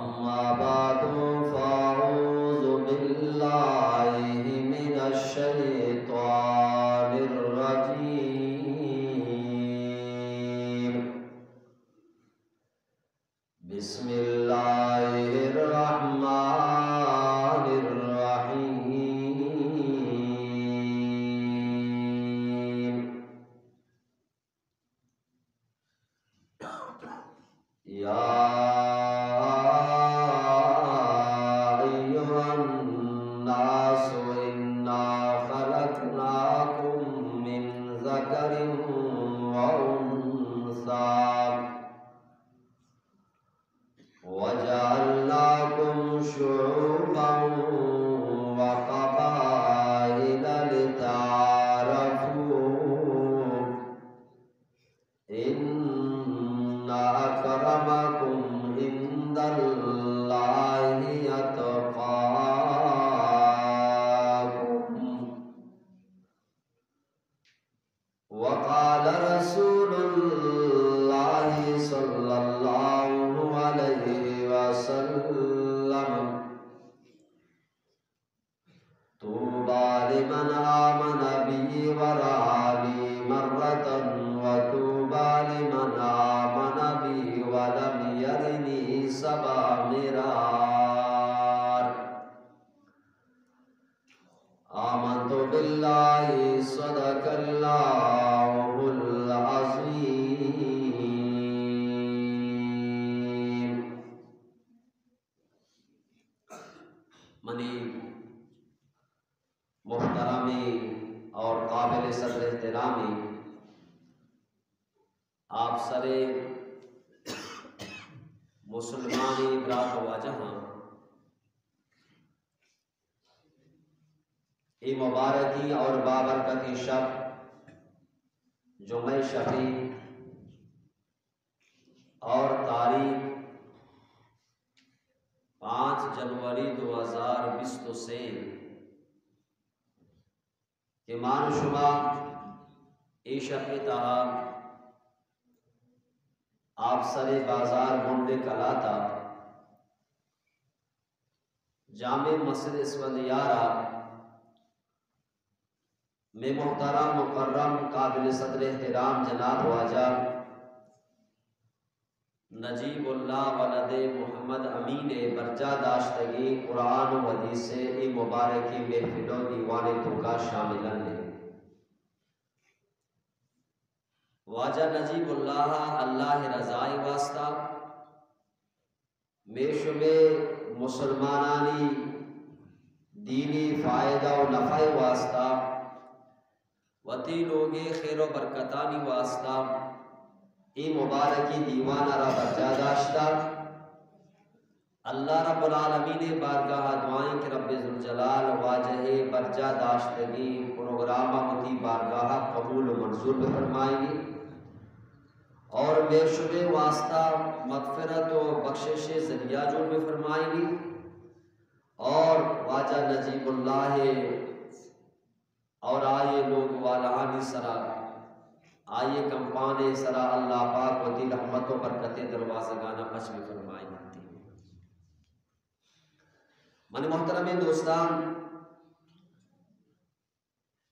أما بعد، فأعوذ بالله من الشيطان الرجيم. بسم الله الرحمن الرحيم. يا أيها الناس إنا خلقناكم من ذكر وأنثى وجعلناكم شعوبا وقبائل لتعارفوا. إن أكرمكم عند الله أتقاكم. وقال رسول الله صلى الله عليه وسلم: طوبى لمن آمن بي ورآني مرة، وطوبى لمن آمن بي ولم يرني سبع مرار. آمنت بالله، صدق الله العظيم. منی محترمیں اور قابل صدر احترامیں آپسریں مسلمانیں برات واجہاں، اے مبارکیں اور بابرکتیں شپ، جمعہ شپیں، اور تاریخ پانچ جنوری دو ہزار بیست و سے، کہ مان شما اے شپ تہا آپسر بازار گنڈ کلاتا جامع مسجد اسفندیارا، مئے محترم مکرم قابل صدر احترام جناب واجہ نجیب اللہ ولد محمد امین ءِ برجاہ داشتگیں قرآن و حدیث ءِ اے مبارکیں محفل و دیوان ءِ توکا شامل انت۔ واجہ نجیب اللہ ءَ اللہ ءِ رضا ءِ واسطہ، مئے شمئے مسلمانانی دینی فائدہ و نفع ءِ واسطہ، وتی لوگ ءِ خیر و برکتانی واسطہ اے مبارکیں دیوان ءَ را برجاہ داشتہ۔ اللہ رب العالمین ءِ بارگاہ ءَ دعائیں کہ رب ذوالجلال واجہ ءِ برجاہ داشتگیں پروگرام ءَ وتی بارگاہ ءَ قبول و منظور بفرمائینی اور مئے شمئے واسطہ مغفرت و بخشش ءِ ذریعہ جوڑ بفرمائینی اور واجہ نجیب اللہ ءِ اور آئی ءِ لوگ والہانی سرا، آئی ءِ کمپان ءِ سرا اللہ پاک وتی رحمت و برکت ءِ دروازگانا پچ بفرمائینتی۔ منی محترمیں دوستان،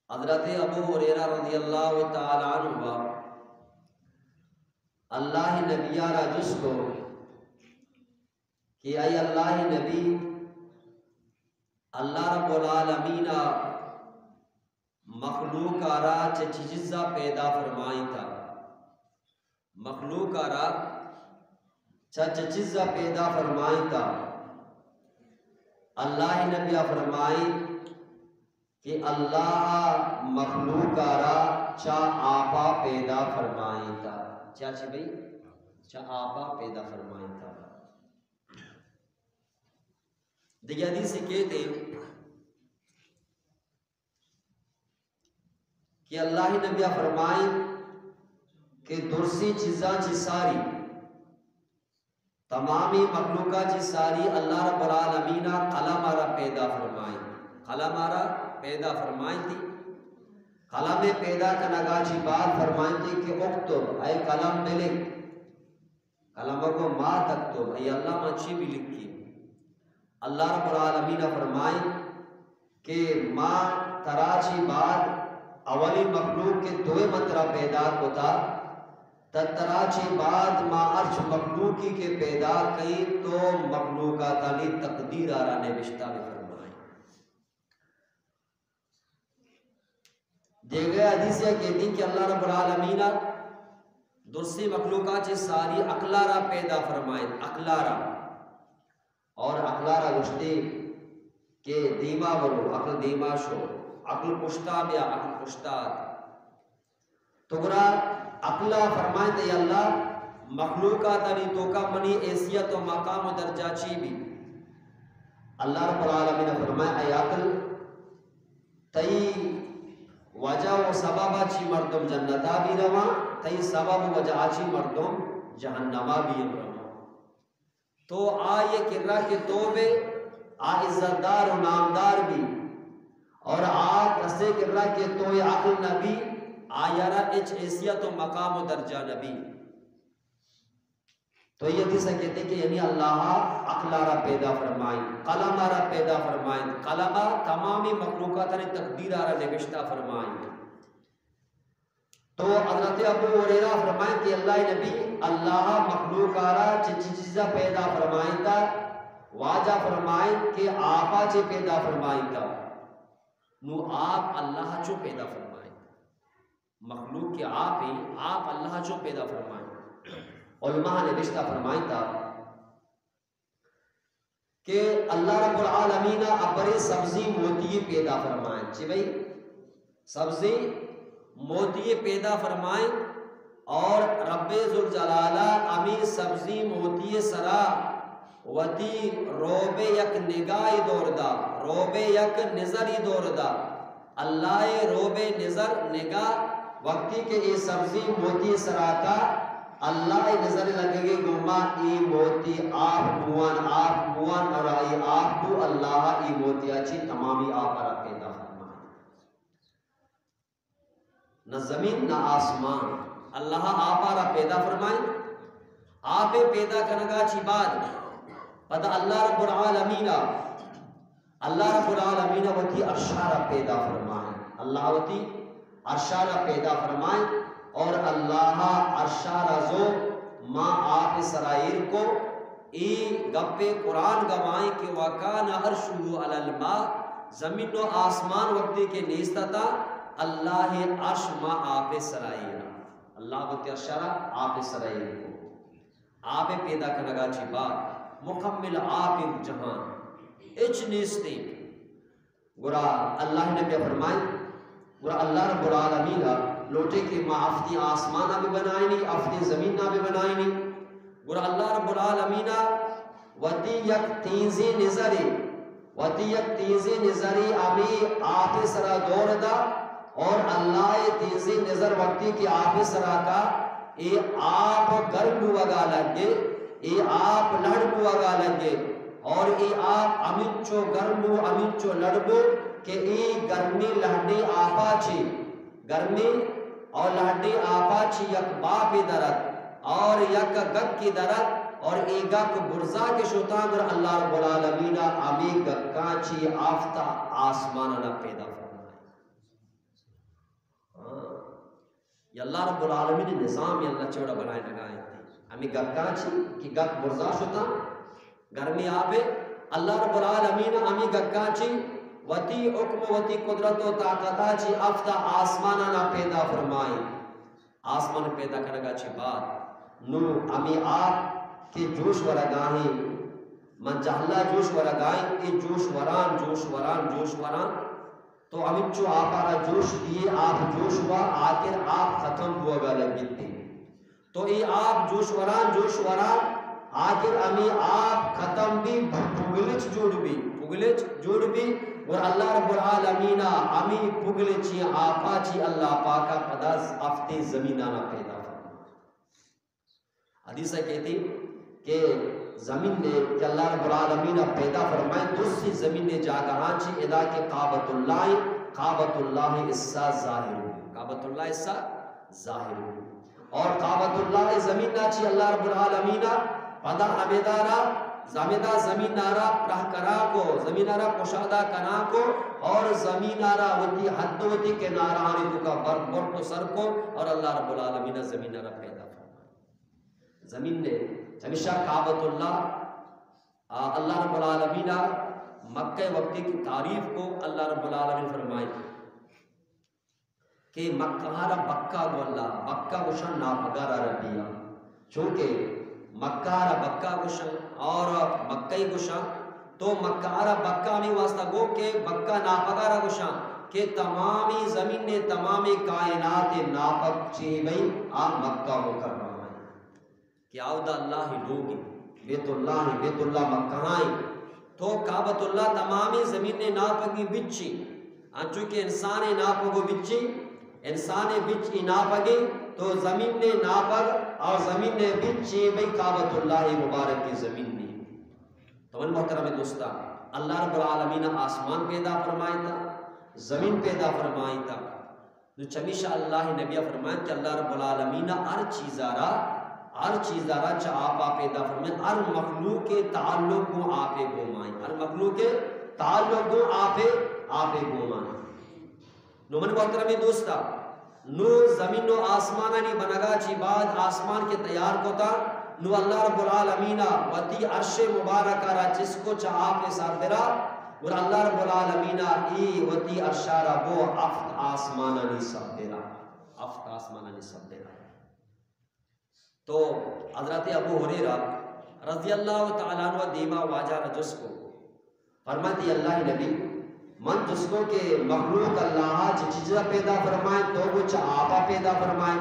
حضرت ابو ہریرہ رضی اللہ تعالی عنہ ءَ اللہ ءِ نبی ءَ را جست کو کہ اے اللہ ءِ نبی، اللہ رب العالمین ءَ مخلوق ءَ را چہ چی چیزا پیدا فرمائینتا؟ مخلوق ءَ را چہ چی چیزا پیدا فرمائینتا؟ اللہ ءِ نبی ءَ فرمائینت کہ اللہ ءَ مخلوق ءَ را چہ آپا پیدا فرمائینتا۔ چہ چی بھئی؟ چہ آپا پیدا فرمائینتا۔ دگہ حدیث کہتے کہ اللہ ءِ نبی ءَ فرمائینت کہ درسیں چیزاں چہ ساری، تمامیں مخلوقاں چہ ساری اللہ رب العالمین ءَ قلم ءَ را پیدا فرمائینت۔ قلم ءَ را پیدا فرمائینتی۔ قلم ءِ پیدا کنگا چہ بعد فرمائینتی کہ اکتب، اے قلم بلکھ۔ قلم کو ما تکتب، اے اللہ ما چی بہ لکھی؟ اللہ رب العالمین فرمائیں کہ ما ترا چی بعد اولی مخلوق کہ توئے من ترا پیدا کتا، تہ ترا چی بعد ما ہرچ مخلوقی کہ پیدا کئی تو مخلوقاتانی تقدیر آرا نبشتہ بہ فرمائیں۔ دیگہ حدیث ء کہتی کہ اللہ رب العالمین درستی مخلوقات چی ساری عقلارا پیدا فرمائیں، عقلارا۔ اور عقلارا گوشتے کہ دیما برو، عقل دیما شو، عقل پشتا بیا، عقل پشتا آت۔ تو گڑا عقلا فرمائیں، اے اللہ، مخلوقاتانی توکا منی حیثیت و مقام و درجہ چی بی؟ اللہ رب العالمین فرمائیں، اے عقل، تئی وجہ و سبب چی مردم جنتا بی رواں، تئی سبب و وجہ چی مردم جہنما بی رواں۔ تو آئی کرا کہ تو بے، آ عزت دار و نامدار بی، اور آ کسے کرا کہ تو عقل نبی، آیارا ہچ حیثیت و مقام و درجہ نبی۔ تو یہ حدیث کہتے کہ یعنی اللہ عقل را پیدا فرمائیں، قلم را پیدا فرمائیں، قلم تمامی مخلوقات نے تقدیر را نوشتہ فرمائیں۔ تو حضرت ابو ہریرہ فرمائیں کہ اللہ نبی، اللہ مخلوق آرا چہ چی چیزا پیدا فرمائیں تا؟ واجہ فرمائیں کہ آپا چہ پیدا فرمائیں تا۔ نو آپ اللہ چو پیدا فرمائیں؟ مخلوق کہ آپ ہیں، آپ اللہ چو پیدا فرمائیں؟ علماء نبشتہ فرمائیں تا کہ اللہ رب العالمین ابرے سبزی موتی پیدا فرمائیں۔ چی بھئی؟ سبزی موتی پیدا فرمائیں، اور رب ذوالجلالہ ہمیں سبزی موتی سرا وتی روب یک نگاہ دور دا، روب یک نظری دور دا۔ اللہ روب نظر نگاہ وقتی کہ اے سبزی موتی سرا کا، اللہ نظر لگے گوما اے موتی آپ بوان، آپ بوان، اور اے آپ بو اللہ اے موتیا چی تمامی آپ را پیدا فرمائے۔ نہ زمین نہ آسمان، اللہ آپ را پیدا فرمائے۔ آپ پیدا کنگا چی بعد پدا اللہ رب العالمین اللہ رب العالمین وتی عرشا را پیدا فرمائیں۔ اللہ وتی عرشا را پیدا فرمائیں، اور اللہ عرشا را زو ما آپ سرا ایر کو۔ اے گپے قرآن گوائیں کہ وکان عرشہ علی الماء، زمین و آسمان وقتی کہ نیست تا، اللہ عرش ما آپ سرا ایر۔ اللہ وتی عرشا را آپ سرا ایر کو۔ آپ پیدا کنگا چی بعد مکمل آپ جہان ہچ نیستیں۔ گڑا اللہ نبی فرمائیں، گڑا اللہ رب العالمین لوٹے کہ ما ہفتی آسمان بھی بنائنی، ہفتی زمین بھی بنائنی۔ گڑا اللہ رب العالمین وتی یک تیزیں نظرے، وتی یک تیزیں نظرے ہمے آپ سرا دور دا، اور اللہ تیزیں نظر وقتی کہ آپ سرا کا، اے آپ گرم بوگا لگے، اے آپ لڑ بوگا لگے، اور اے آپ ہمینچو گرم بو، ہمینچو لڑ بو کہ اے گرمیں لہڈیں آپا چی، گرمیں اور لہڈیں آپا چی یک باپے درت اور یک گکے درت، اور اے گک برزا کہ شتاں، گڑا اللہ رب العالمین ہمے گکاں چی ہفت آسماناں پیدا فرمائے۔ ہاں۔ یا اللہ رب العالمین نظام یا اللہ چوڑا بنائے نگائیں۔ ہمیں گکاں چی کہ گک برزا شتاں، گرمی آپے، اللہ رب العالمین ہمیں گکاں چی وتی حکم، وتی قدرت و طاقتا چی ہفت آسمانانا پیدا فرمائیں۔ آسمان پیدا کنگا چی بعد نو ہمیں آپ کہ جوش ورگاہیں، من جہلا جوش ورگائیں، اے جوش وران، جوش وران، جوش وران، تو ہمینچو آپارا جوش دیے، آپ جوش وا، آخر آپ ختم بوگا لگتے۔ تو اے آپ جوش وران، جوش وران، آخر ہمیں آپ ختم بی، پگلچ جوڑ بی، پگلچ جوڑ بی، اور اللہ رب العالمین ہمیں پگلچی آپا چی اللہ پاکا پدا ہفتے زمینانا پیدا فرمائے۔ حدیث کہتی کہ زمین نے کہ اللہ رب العالمین پیدا فرمائے، درستی زمین نے جاگہاں چی ادا کہ کعبۃ اللہ، کعبۃ اللہ حصہ ظاہر ہو، کعبۃ اللہ حصہ ظاہر ہو۔ اور کعبۃ اللہ زمین نا چی اللہ رب العالمین پدا ہمیدارا، ہمیدا زمین نارا پراہ کرا کو، زمین نارا کشادہ کنا کو، اور زمین نارا وتی حد وتی کنارانی توکا برد برد و سر کو، اور اللہ رب العالمین زمین نارا پیدا فرمائے۔ زمین نے، چمیشا کعبۃ اللہ، آ، اللہ رب العالمین مکہ وقتی کی تعریف کو، اللہ رب العالمین فرمائے کہ مکہ را بکا گو اللہ، بکا گوشاں ناپگا را عربی آ۔ چونکہ مکہ را بکا گوشاں اور مکئی گوشاں، تو مکہ را بکا ہمیں واسطہ گو کہ بکا ناپگا را گوشاں کہ تمامی زمین نے، تمامی کائنات ناپگ چی بھئی آ مکہ مکرمہ ہے۔ کہ آودا اللہ لوگ ہیں، بیت اللہ ہیں، بیت اللہ مکہ ہیں، تو کعبۃ اللہ تمامی زمین نے ناپگی بچی، انچو کہ انسان ناپگو بچی، انسان بچی ناپگی، تو زمین نے ناپگ اور زمین نے بچی بھئی کعبۃ اللہ مبارک کی زمین نے۔ تو من محترم دوستان، اللہ رب العالمین آسمان پیدا فرمائتا، زمین پیدا فرمائتا، نو چمیشا اللہ نبی فرمائیں کہ اللہ رب العالمین ہر چیزا را، ہر چیزا را چہ آپا پیدا فرمائیں، ہر مخلوق کے تعلق گوں آپے گومائیں، ہر مخلوق کے تعلق گوں آپے، آپے گومائیں۔ نو من محترمی دوستا، نو زمین و آسمانانی بنگا چی بعد آسمان کے تیار کتا، نو اللہ رب العالمین وتی عرش مبارک را چسکو چہ آپے سر برا، گڑا اللہ رب العالمین ای وتی عرشا را بو ہفت آسمانانی سبدرا، ہفت آسمانانی سبدرا۔ تو حضرت ابو ہریرہ رضی اللہ تعالی عنہ دیما واجہ را جست کو، فرماتی اللہ نبی، من جست کو کہ مخلوق اللہ چہ چیزا پیدا فرمائیں، تو گو چہ آپا پیدا فرمائیں۔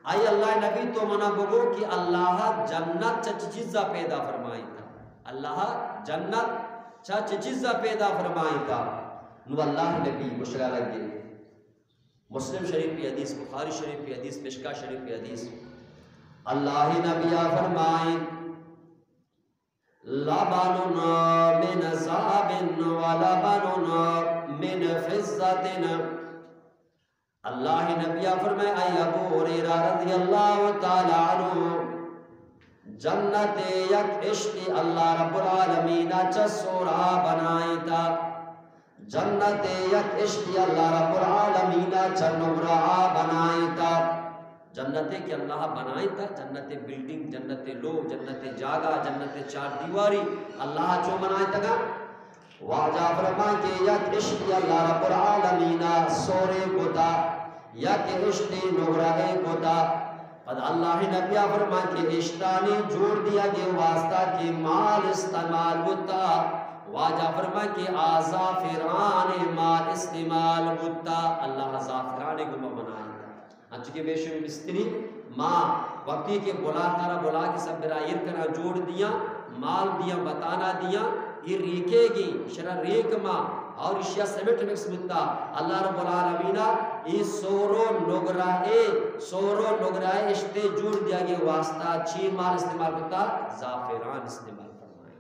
اے اللہ نبی، تو منا بگو کہ اللہ جنت چہ چی چیزا پیدا فرمائیتا؟ اللہ جنت چہ چی چیزا پیدا فرمائیتا؟ نو اللہ نبی گوشگا لگے، مسلم شریف کی حدیث، بخاری شریف کی حدیث، مشکا شریف کی حدیث، اللہ نبی فرمائیں، لبن من ذهب ولبن من فضة۔ اللہ نبی فرمائے، اے ابو ہریرہ رضی اللہ تعالی عنہ، جنت یک اشتی اللہ رب العالمین چہ سورا بنائیتا، جنت یک اشتی اللہ رب العالمین چہ نگرہ بنائیتا۔ جنت کہ اللہ بنائیتا، جنت بلڈنگ، جنت لوگ، جنت جاگہ، جنت چار دیواری اللہ چو بنائیتگا۔ واجہ فرمائیں کہ یک اشتی اللہ رب العالمین سورے کتا، یک اشتی نگرہے کتا۔ پد اللہ نبی فرمائیں کہ اشتانی جوڑ دیگے واسطہ کہ مال استعمال بوتا۔ واجہ فرمائیں کہ آ زعفران مال استعمال بوتا۔ اللہ زعفران گما بنائیتا۔ انچو کہ بے شمے مستری ما وقتی کہ بلاک ءَ را بلاک ءِ سبرا ایر کناں، جوڑ دیاں، مال دیاں، بتانا دیاں، اے ریکے گی، شرا ریک ما اور اشیا سیمنٹ مکس بوتا۔ اللہ رب العالمین ءَ اے سور و نگرہ ءِ، سور و نگرہ ءِ اشتے جوڑ دیگے واسطہ چی مال استعمال بوتا؟ زعفران استعمال فرمائے۔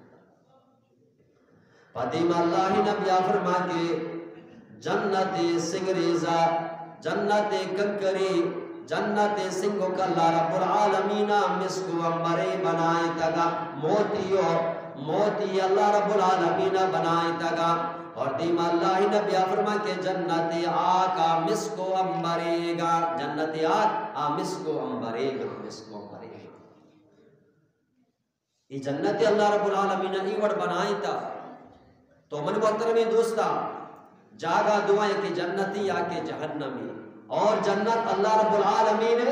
پدیم اللہ نبی ءَ فرمائے کہ جنت سنگریزا، جنت کنکری، جنت سنگک اللہ رب العالمین ءَ مسک و عنبرے بنائیتگا، موتی و موتی اللہ رب العالمین ءَ بنائیتگا۔ اور دیم اللہ نبی ءَ فرمائے کہ جنت آکا مسک و عنبریگا، جنت آک آ مسک و عنبریگا، مسک و عنبریگا۔ اے جنت اللہ رب العالمین ءَ اے وڑ بنائینتا۔ تو من محترمیں دوستاں، جاگہ دو ایں کہ جنتی یا کہ جہنمی۔ اور جنت اللہ رب العالمین ءِ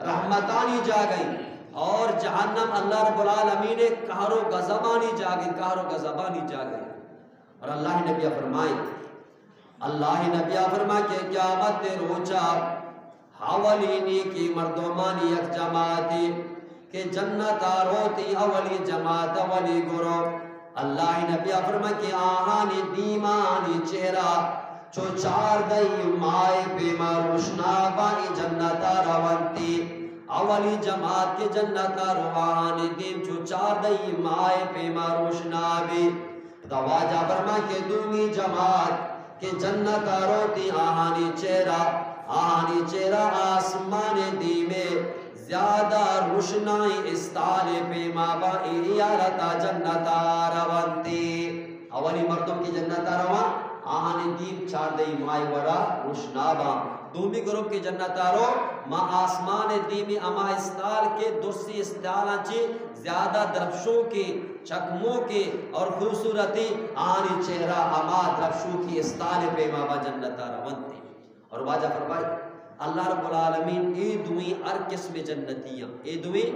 رحمتانی جاگہ ایں، اور جہنم اللہ رب العالمین ءِ قہر و غضبانی جاگہ ایں، قہر و غضبانی جاگہ ایں۔ اور اللہ نبی فرمائے، اللہ نبی فرمائے کہ قیامت روچا اولی نیکی مردمانی یک جماعتی کہ جنت ءَ روتی، اولی جماعت، اولی گروہ۔ اللہ نبی فرمائے کہ آہانی دیمانی چہرہ چو چاردہی ماہ پیما روشناباں، اے جنت ءَ رونتی۔ اولی جماعت کہ جنت ءَ رو، آہانی دیم چو چاردہی ماہ پیما روشنابی۔ پدا واجہ فرمائے کہ دومی جماعت کہ جنت ءَ روتی، آہانی چہرہ، آہانی چہرہ آسمان دیمے زیادہ روشنائیں استال پیما با، اے حالتا جنتا رونتے۔ اولی مردم کہ جنتا رواں، آہانی دیم چاردہی ماہ وڑا روشنا با۔ دومی گروپ کہ جنتا رو، ما آسمان دیمی ہما استال کہ درسی استالاں چی زیادہ درپشوکیں، چکموکیں اور خوبصورتیں، آہانی چہرہ ہما درپشوکیں استال پیما با جنتا رونتے۔ اور واجہ فرمائے، اللہ رب العالمین اے دوئیں ہر قسم جنتیاں، اے دوئیں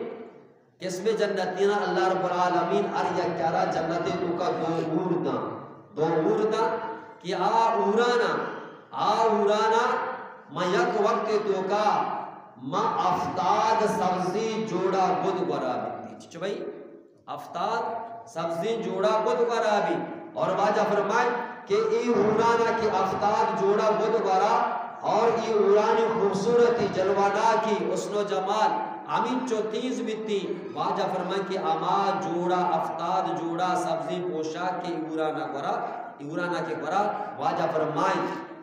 قسم جنتیاں اللہ رب العالمین ہر یکارا جنت توکا دو حور داں، دو حور داں کہ آ حورانا، آ حورانا ما یک وقت توکا ما ہفتاد سبزی جوڑا گد گورا بیتی۔ چچو بھائی؟ ہفتاد سبزیں جوڑا گد گورا بی۔ اور واجہ فرمائے کہ اے حورانا کہ ہفتاد جوڑا گد گورا اور اے حورانی خوبصورتی، جلوہ ناکی، حسن و جمال ہمینچو تیز بیتی۔ واجہ فرمائے کہ ہما جوڑا، ہفتاد جوڑا سبزیں پوشاک کہ اے حورانا گورا، اے حورانا کہ گورا، واجہ فرمائے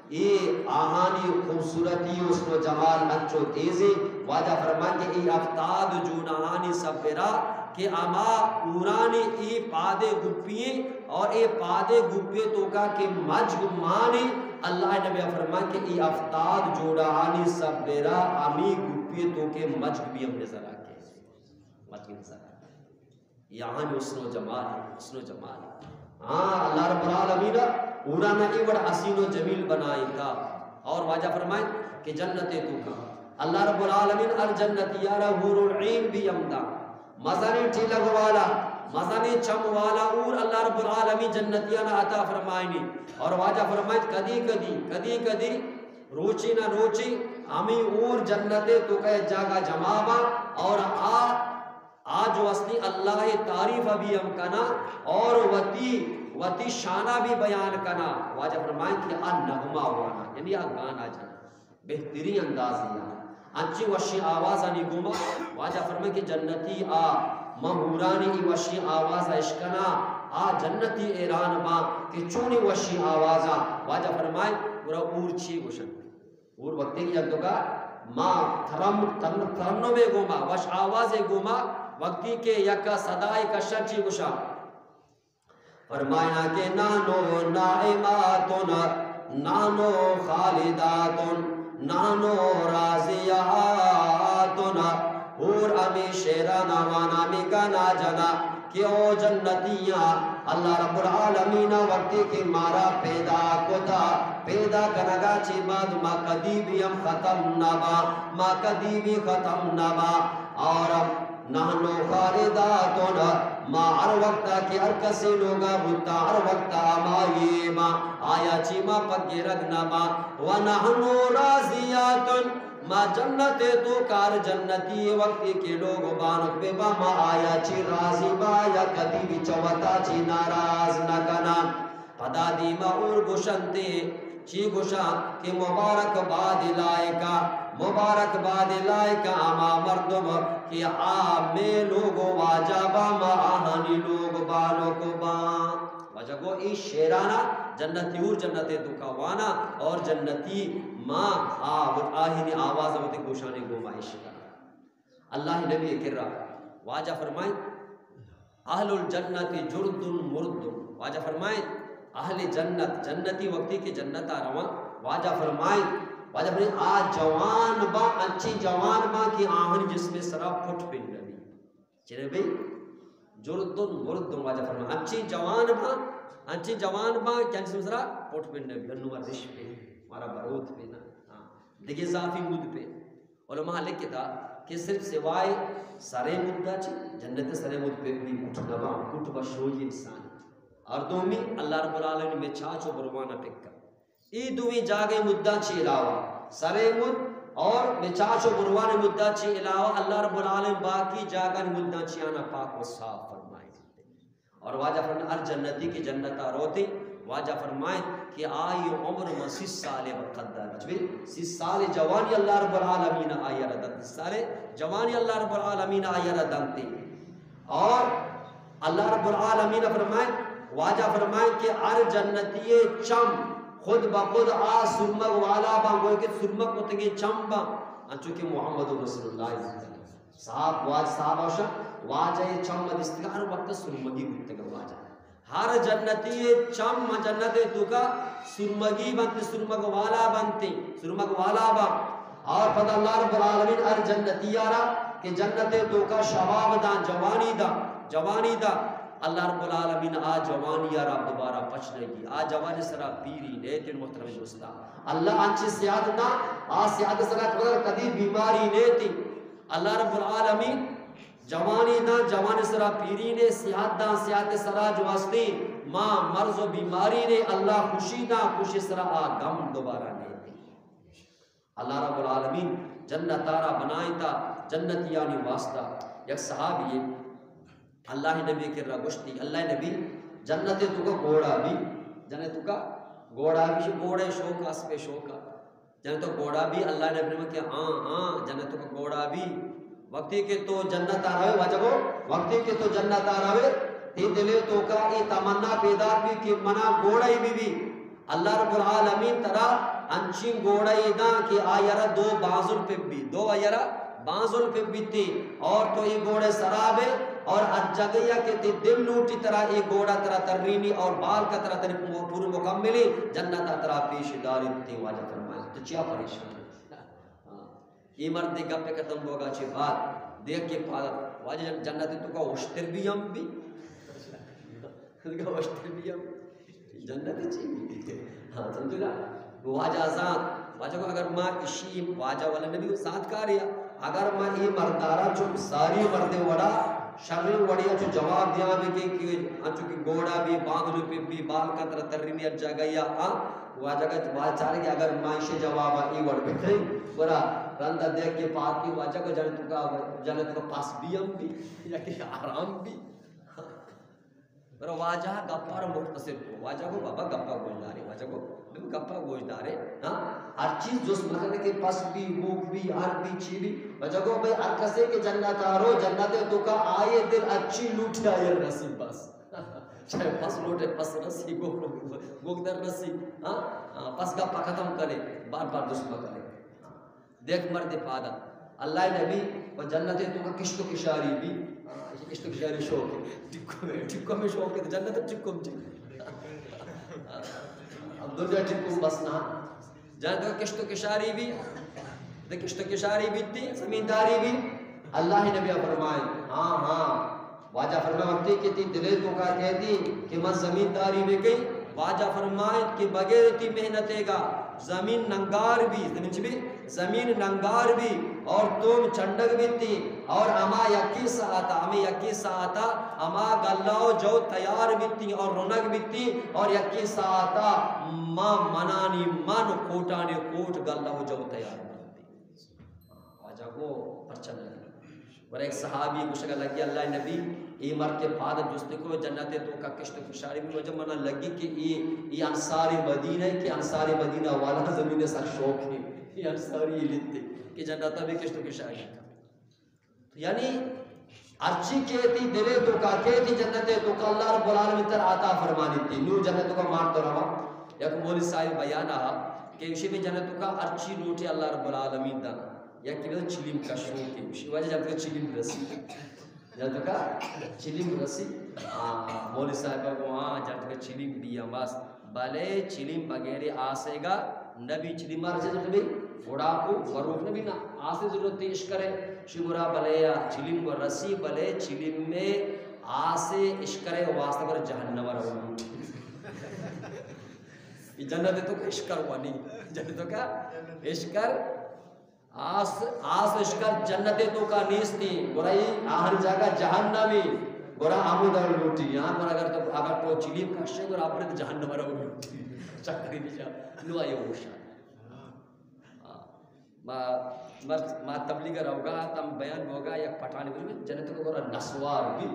اے آہانی خوبصورتی، حسن و جمال انچو تیزیں۔ واجہ فرمائے کہ اے ہفتاد جوڑانی سبرا کہ ہما حورانی اے پادے گپیے اور اے پادے گپیے توکا کہ مجگ مانے، اللہ نبی فرمائے کہ اے ہفتاد جوڑانی سبرا ہمی گپیے توکے مجگ بھی ہم نظر آکے، مجگ نظر آکے۔ اے آہانی حسن و جمال، حسن و جمال۔ ہاں، اللہ رب العالمین حورانا اے وڑ حسین و جمیل بنائینتا۔ اور واجہ فرمائے کہ جنت توکا اللہ رب العالمین ہر جنتیارا حور العین بھی ہم دا۔ مزنیں ٹیلگ والا، مزنیں چم والا حور اللہ رب العالمین جنتیانا عطا فرمائینی۔ اور واجہ فرمائے کدی کدی، کدی کدی روچے نہ روچے ہمیں حور جنت توکا جاگہ جمع با اور آ آ جو ہستی اللہ تعریف بھی ہم کنا اور وتی، وتی شانہ بھی بیان کنا۔ واجہ فرمائیں کہ آ نغمہ وانا، یعنی آ گانا جنا، بہترین اندازی آ۔ انچی وشی آوازانی گوما واجہ فرمائیں کہ جنتی آ، من حورانی ای وشی آواز اشکنا، آ جنتی ایران با کہ چونی وشی آوازا۔ واجہ فرمائیں، گڑا حور چی گوشن؟ اور وقتی کہ یک دگا ما ترم-، ترن-، ترنمے گوما، وش آوازے گوما، وقتی کہ یک صدای کشا چی گوشا؟ فرمائنا کہ نحن نائمات، نحن خالدات، نحن راضیات۔ اور ہمیں شعرانا وانا، ہمیں گانا جنا، کہ او جنتیاں، اللہ رب العالمین وقتی کہ مارا پیدا کتا، پیدا کنگا چی بعد ما کدی بھی ہم ختم نہ با، ما کدی بھی ختم نہ با۔ اور نحن خالدات، ما ہر وقت کہ ہر کسی لوگا بوتا، ہر وقت ہمائی با، آیا چی ما پگرگ نہ با۔ ونحن راضیات، ما جنت توکا ہر جنتی وقتی کہ لوگ بانک بہ با، ما آیا چی راضی با، آیا کدی بھی چہ وتا چی ناراض نہ کنا۔ پدا دیما اور گوشنتے، چی گوشاں کہ مبارک باد لائقا، مبارک باد لائقا ہما مردم کہ آ مے لوگ واجہ با، ما آہانی لوگ بانک با۔ واجہ گو ای شعرانا جنتی اور جنت توکا وانا اور جنتی ما آ وت آہینی آواز وتی گوشانی گوما اشکنا۔ اللہ نبی کرا واجہ فرمائیں، اہل الجنت جرد مرد۔ واجہ فرمائیں، اہل جنت، جنتی وقتی کہ جنتا رواں، واجہ فرمائیں، واجہ فرمائیں، آ جوان با، انچی جوان با کہ آہن جسم سرا پٹ پن نبی۔ چرے بھئی؟ جرد مرد، واجہ فرمائیں، انچی جوان با، انچی جوان با کہ آہن جسم سرا پٹ پن نبی، انو ما رش پہ، مارا بروت پہ نا۔ ہاں۔ دگہ اضافی مود پہ۔ علماء لکھتا کہ صرف سوائے سرے مدا چی، جنت سرے مد پہ بھی اٹھ نبا، اٹھ بشوی انسان۔ اور دومی اللہ رب العالمین میں چاچ و بروانا ٹکا۔ ای دومی جاگے مدا چی علاوہ، سرے مد اور میں چاچ و بروان مدا چی علاوہ اللہ رب العالمین باقی جاگہ مدا چی آنا پاک و صاف فرمائے۔ اور واجہ فرمائیں، ہر جنتی کہ جنتا روتے، واجہ فرمائیں کہ آئی عمر ما سی سال بقدر، چوی سی سال جوانی اللہ رب العالمین آئی را دنت، سی سال جوانی اللہ رب العالمین آئی را دنتے۔ اور اللہ رب العالمین فرمائیں، واجہ فرمائیں کہ ہر جنتی چم خود بخود آ سرمگ والا باں، گوئے کہ سرمگ کتگیں چم باں، انچو کہ محمد رسول اللہ صلی اللہ علیہ وسلم۔ صاحب، واج صاحب اوشا، واجہ ءِ چم دیستگا ہر وقت سرمگی بوتگا واجہ۔ ہر جنتی ءِ چم جنت ءِ توکا سرمگی بنت، سرمگ والا بنت، سرمگ والا با۔ اور پدا اللہ رب العالمین ہر جنتی آرا کہ جنت ءِ توکا شباب داں، جوانی داں، جوانی داں، اللہ رب العالمین آ جوانی آرا دوبارہ پچ نگی، آ جوانی سرا پیری نیت۔ محترم دوستاں، اللہ انچی صحت داں، آ صحت سرا کدی بیماری نیتی۔ اللہ رب العالمین جوانی داں، جوانی سرا پیری نے، صحت داں، صحت سرا جو ہستی ما مرض و بیماری نے، اللہ خوشی داں، خوشی سرا آ غم دوبارہ نیتی۔ اللہ رب العالمین جنت آرا بنائیں تا جنتیانی واسطہ۔ یک صحابی اللہ نبی کرا گوشتی، اللہ نبی، جنت توکا گھوڑا بی؟ جنت توکا گھوڑا بی؟ گھوڑے شوق، اسب شوق۔ جنت توکا گھوڑا بی؟ اللہ نبی فرمائے کہ ہاں، ہاں، جنت توکا گھوڑا بی۔ وقتی کہ تو جنت آ روے، واجہ گو، وقتی کہ تو جنت آ روے، تی دلے توکا ای تمنا پیدا بی کہ منا گھوڑا ہی بی بی۔ اللہ رب العالمین ترا انچیں گھوڑا ای داں کہ آئی را دو بانزل پہ بی، دو آئی را بانزل پہ بیتی، اور تو ای گھوڑے سرا بے، اور ہر جگہ یا کہ تی دل لوٹی ترا ای گھوڑا ترا ترینی اور بال کا ترا تنی پورو مکملی جنت ترا پیش داری۔ تی واجہ فرمائے، تو چیا پریشان ہے؟ ہاں۔ اے مرد ءِ گپ ءِ ختم بوگا چہ بعد دگہ کہ پاد واجہ جن-، جنت توکا اشتر بی ہم بی۔ اشتر بی ہم۔ جنت چی بی؟ ہاں، سمجھو نا؟ واجہ زانت، واجہ گو اگر ما اشی، واجہ والا نبی زانت کاریا، اگر ما اے مردارا چو ساری مردے وڑا، شریں وڑیا چو جواب دیاں بی کہ، کہ انچو کہ گھوڑا بی، بانزل پہ بی، بال کا ترا ترینی ہر جگہ یا، ہاں؟ واجہ کا واجہ چارے کہ اگر ما ایشی جواب ءَ اے وڑ بکن، گڑا رند ءَ دیکھ کہ پاکی واجہ کو جنت توکا، جنت توکا پس بی ہم بی، یا کہ آرام بی۔ پر واجہ گپا را مختصر کو، واجہ کو بابا گپا گوش دارے، واجہ کو بابا گپا گوش دارے، ہاں؟ ہر چیز جست مکنے کہ پس بی، موک بی، ہر بی، چی بی، واجہ کو بھئی ہر کسے کہ جنت آ رو، جنت توکا آئے دل ہر چی لوٹی آئے رسی بس۔ چاہے پس لوٹے، پس رسی، گوک، گوک در رسی، ہاں؟ ہاں، پس گپا ختم کرے، بار بار جست مکنے۔ دیکھ مرد پادا، اللہ نبی و جنت توکا کشت و کشاری بی، ہاں، کشت و کشاری شوق ہے۔ ٹکو میں، ٹکو میں شوق ہے، جنت ٹکو میں ٹکو۔ اب دنیا ٹکو بس نہ۔ جنت کشت و کشاری بی، دے کشت و کشاری بیتی، زمینداری بی۔ اللہ نبی فرمائے، ہاں، ہاں۔ واجہ فرمائے، وقتی کہ تی دلے توکا کہتی کہ من زمینداری بکئی، واجہ فرمائے کہ بغیر تی محنتے گا زمین ننگار بی، زمین چی بی؟ زمین ننگار بی اور توم چنڈگ بیتی اور ہما یکی ساعتا، ہمیں یکی ساعتا ہما گلہ و جو تیار بیتی اور رنگ بیتی اور یکی ساعتا ما منانی من کوٹانی کوٹ گلہ و جو تیار بیتی۔ واجہ گو پرچہ نہ لگی۔ ورا یک صحابی گوشگا لگی، اللہ نبی، اے مرد کہ پاد جست کو جنت توکا کشت و کشاری بی، واجہ منا لگی کہ اے، اے انصار مدینہ ہے کہ انصار مدینہ والا زمین سر شوق ہے، اے انصاری لیتے کہ جنت بھی کشت و کشاری۔ یعنی ہرچی کہ تی دلے توکا، کہ تی جنت توکا اللہ رب العالمین ترا عطا فرمانی تی۔ نو جنت توکا مار تو روا۔ یک مولوی صاحب بیان آ کہ اشی بھی جنت توکا ہرچی لوٹے اللہ رب العالمین دا۔ یک کہ چلیم کشو کہ اشی واجہ جنت توکا چلیم رسی۔ جنت توکا چلیم رسی۔ آ، مولوی صاحب کو، ہاں، جنت توکا چلیم بھی ہم است۔ بلے چلیم بغیر آسے گا نبی، چلیم مارا چہ ضرورت بی؟ گڑا کو وروک نبی نا، آسے ضرورت تی اشکرے۔ شی گڑا بلے یا چلیم گو رسی، بلے چلیم میں آسے اشکرے واسطہ گڑا جہنم رو۔ یہ جنت توکا اشکر وانی، جنت توکا اشکر آس، آس اشکر جنت توکا نیستی، گڑا ای آہن جاگہ جہنمی، گڑا ہمو در لوٹی۔ یہاں پر اگر تو، اگر تو چلیم کشے، گڑا اپنے جہنم رو لوٹی۔ چکری بجا، نو آئیے ہوشا۔ ما، ما، ما تبلیغ روگا، تم بیان ہوگا، یک پٹھانی بجو، جنت کو گڑا نسوار بی۔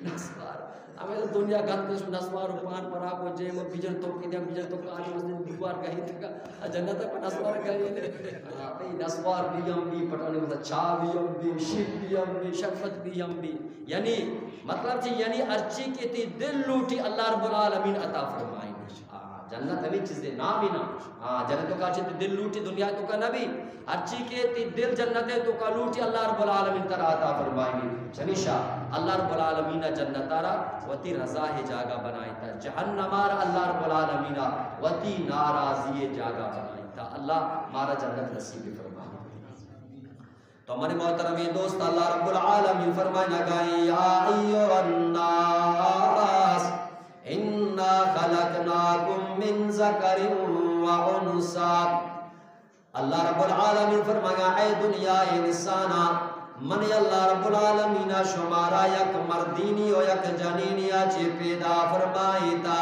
نسوار۔ ہمیں تو دنیا گند کش نسوار و پان پرا کو جے مو بیجن تو کی دیم بیجن تو کاج مس دیوار گئی تکا جنت پر نسوار گئی۔ ہاں، بھئی نسوار بھی ہم بھی، پٹانے مطلب چاہ بھی ہم بھی، شیر بھی ہم بھی، شربت بھی ہم بھی۔ یعنی مطلب چی؟ یعنی ہرچی کہ تی دل لوٹی اللہ رب العالمین عطا فرمائیں۔ ہاں، جنت ہمیں چیزیں نام ہی نام۔ ہاں، جنت تو کا چیز دل لوٹی دنیا تو کا نبی۔ ہر چی کہ تی دل جنت ہے تو کا لوٹی اللہ رب العالمین ترا عطا فرمائیں۔ چمیشا اللہ رب العالمین جنت آرا وتی رضا ہے جاگہ بنائیں تا۔ جہنم آرا اللہ رب العالمین وتی ناراضی ہے جاگہ بنائیں تا۔ اللہ مارا جنت نصیب فرمائیں۔ تو منی محترمیں دوست، اللہ رب العالمین فرمائنگا، یا ایھا الناس انا خلقناکم من ذکر و انثی۔ اللہ رب العالمین فرمائنگا، اے دنیا انسانا، من اللہ رب العالمین شمارا یک مردینی و یک جنینیا چی پیدا فرمائیتا۔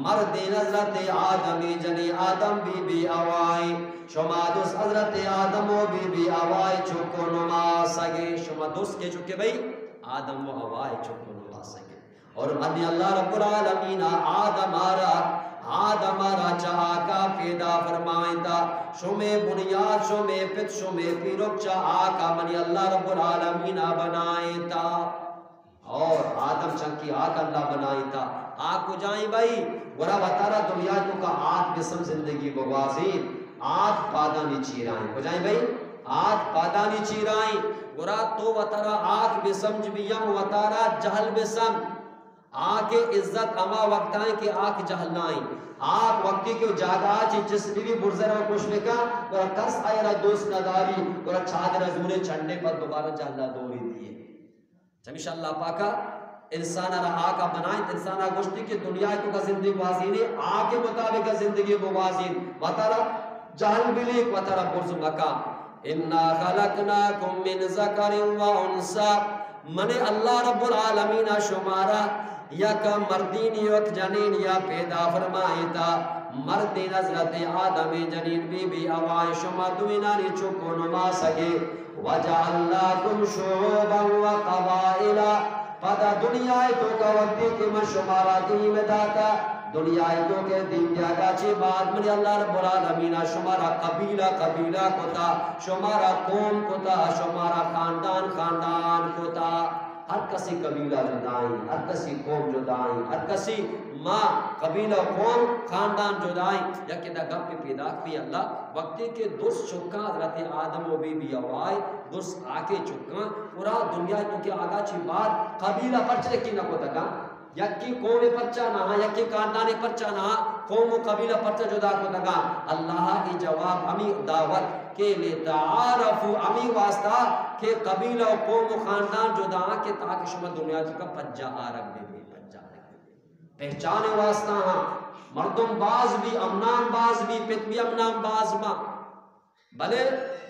مردین حضرت آدمی، جنی آدم بی بی حوائیں۔ شما دوست حضرت آدم و بی بی حوائے چک و نماسگے۔ شما دوست کے چکے بھئی؟ آدم و حوائے چک و نماسگے۔ اور منی اللہ رب العالمین آدم آرا، آدم آرا چہ آکا پیدا فرمائیں تا۔ شمے بنیاد، شمے پت، شمے پیرک چہ آکا منی اللہ رب العالمین بنائیں تا۔ اور آدم چنکی آک اللہ بنائیں تا۔ آک کجائیں بھئی؟ گڑا وتارا دنیا تو کا آک بسم زندگی بگوازین۔ آک پادانی چیرائیں۔ کجائیں بھئی؟ آک پادانی چیرائیں۔ گڑا تو وتارا آک بسمجھ بیم، وتارا جہل بسم۔ آک عزت ہما وقتائیں کہ آک جہلائیں۔ آک وقتی کہ جاگہ چی جس بھی برزر و کش بکا، گڑا کس آئرا دوست نداری، گڑا چادر زورے چنڈے پر دوبارہ جہلا دوری دیے۔ چمیشا اللہ پاکا انسان را آکا بنائیں، انسان گوشتی کہ دنیا تو کا زندگی گوازینے، آک مطابق زندگی بگوازین، وتارا جہل بلیک، وتارا برز مکا۔ انا خلقناکم من ذکر و انثی، من اللہ رب العالمین شمارا یک مردینی و یک جنینیا پیدا فرمائیتا۔ مردین حضرت آدم، جنین بی بی حوا، شما دوینانی چک و نماسگے۔ وجعلناکم شعوبا و قبائل، پدا دنیا توکا وقتی کہ من شمارا دیم داتا، دنیا توکا دیم دیاگا چی بعد منی اللہ رب العالمین شمارا قبیلہ قبیلہ کتا، شمارا قوم کتا، شمارا خاندان خاندان کتا۔ ہر کسی قبیلہ جدائیں، ہر کسی قوم جدائیں، ہر کسی ما قبیلہ، قوم، خاندان جدائیں۔ یکے دا گپ پیداک بی اللہ، وقتی کہ درست چکاں حضرت آدم و بی بی حوائے، درست آکے چکاں، پورا دنیا تو کہ آگا چی بعد قبیلہ پرچہ یکی نہ کتگا، یکی قوم پرچہ نہ، یکی خاندان پرچہ نہ، قوم و قبیلہ پرچہ جدا کتگا۔ اللہ ای جواب ہمی دعوت کہ لتعارفوا، ہمی واسطہ کہ قبیلہ و قوم و خاندان جدا کہ تاکہ شما دنیا تو کا پجا آرگ بی بی، پجا آرگ بی بی۔ پہچان واسطہ ہاں، مردم باز بی، امنام باز بی، پت بی امنام باز با۔ بلے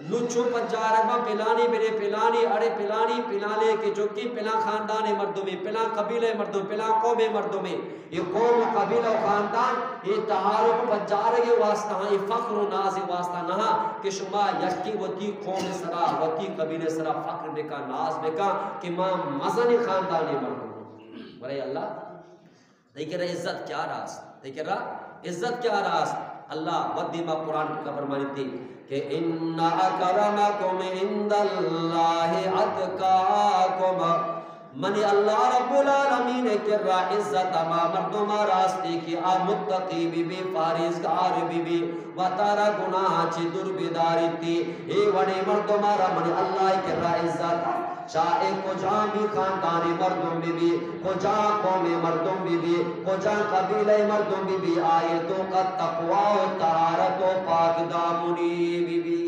نو چو پجارگ با پلانی بنے پلانی اڑے پلانی پلانے کے چکی پلان خاندان مردمے، پلان قبیلہ مردم، پلان قوم مردمے۔ یہ قوم و قبیلہ و خاندان، یہ تعارف پجارگ واسطہ ہاں، یہ فخر و ناز واسطہ نہ کہ شما یکی وتی قوم سرا، وتی قبیلہ سرا فخر بکا، ناز بکا کہ ما مزن خاندان مردم۔ برای اللہ تئی کرا عزت کیا راست؟ تئی کرا عزت کیا راست؟ اللہ وت دیما قرآن کا فرمانی تھی کہ ان اکرمکم عند اللہ اتقاکم۔ منی اللہ رب العالمین کرا عزت ہما مردم راستی کہ آ متقی بی بی، پاریزگار بی بی، وتارا گناہ چی دور بداری تھی۔ اے وڑے مردم را منی اللہ کرا عزت چاہے کجام بھی خاندان مردم بی بی، کجام قوم مردم بی بی، کجام قبیلہ مردم بی بی، آئے توکا تقوی و طہارت و پاک دامنی بی بی۔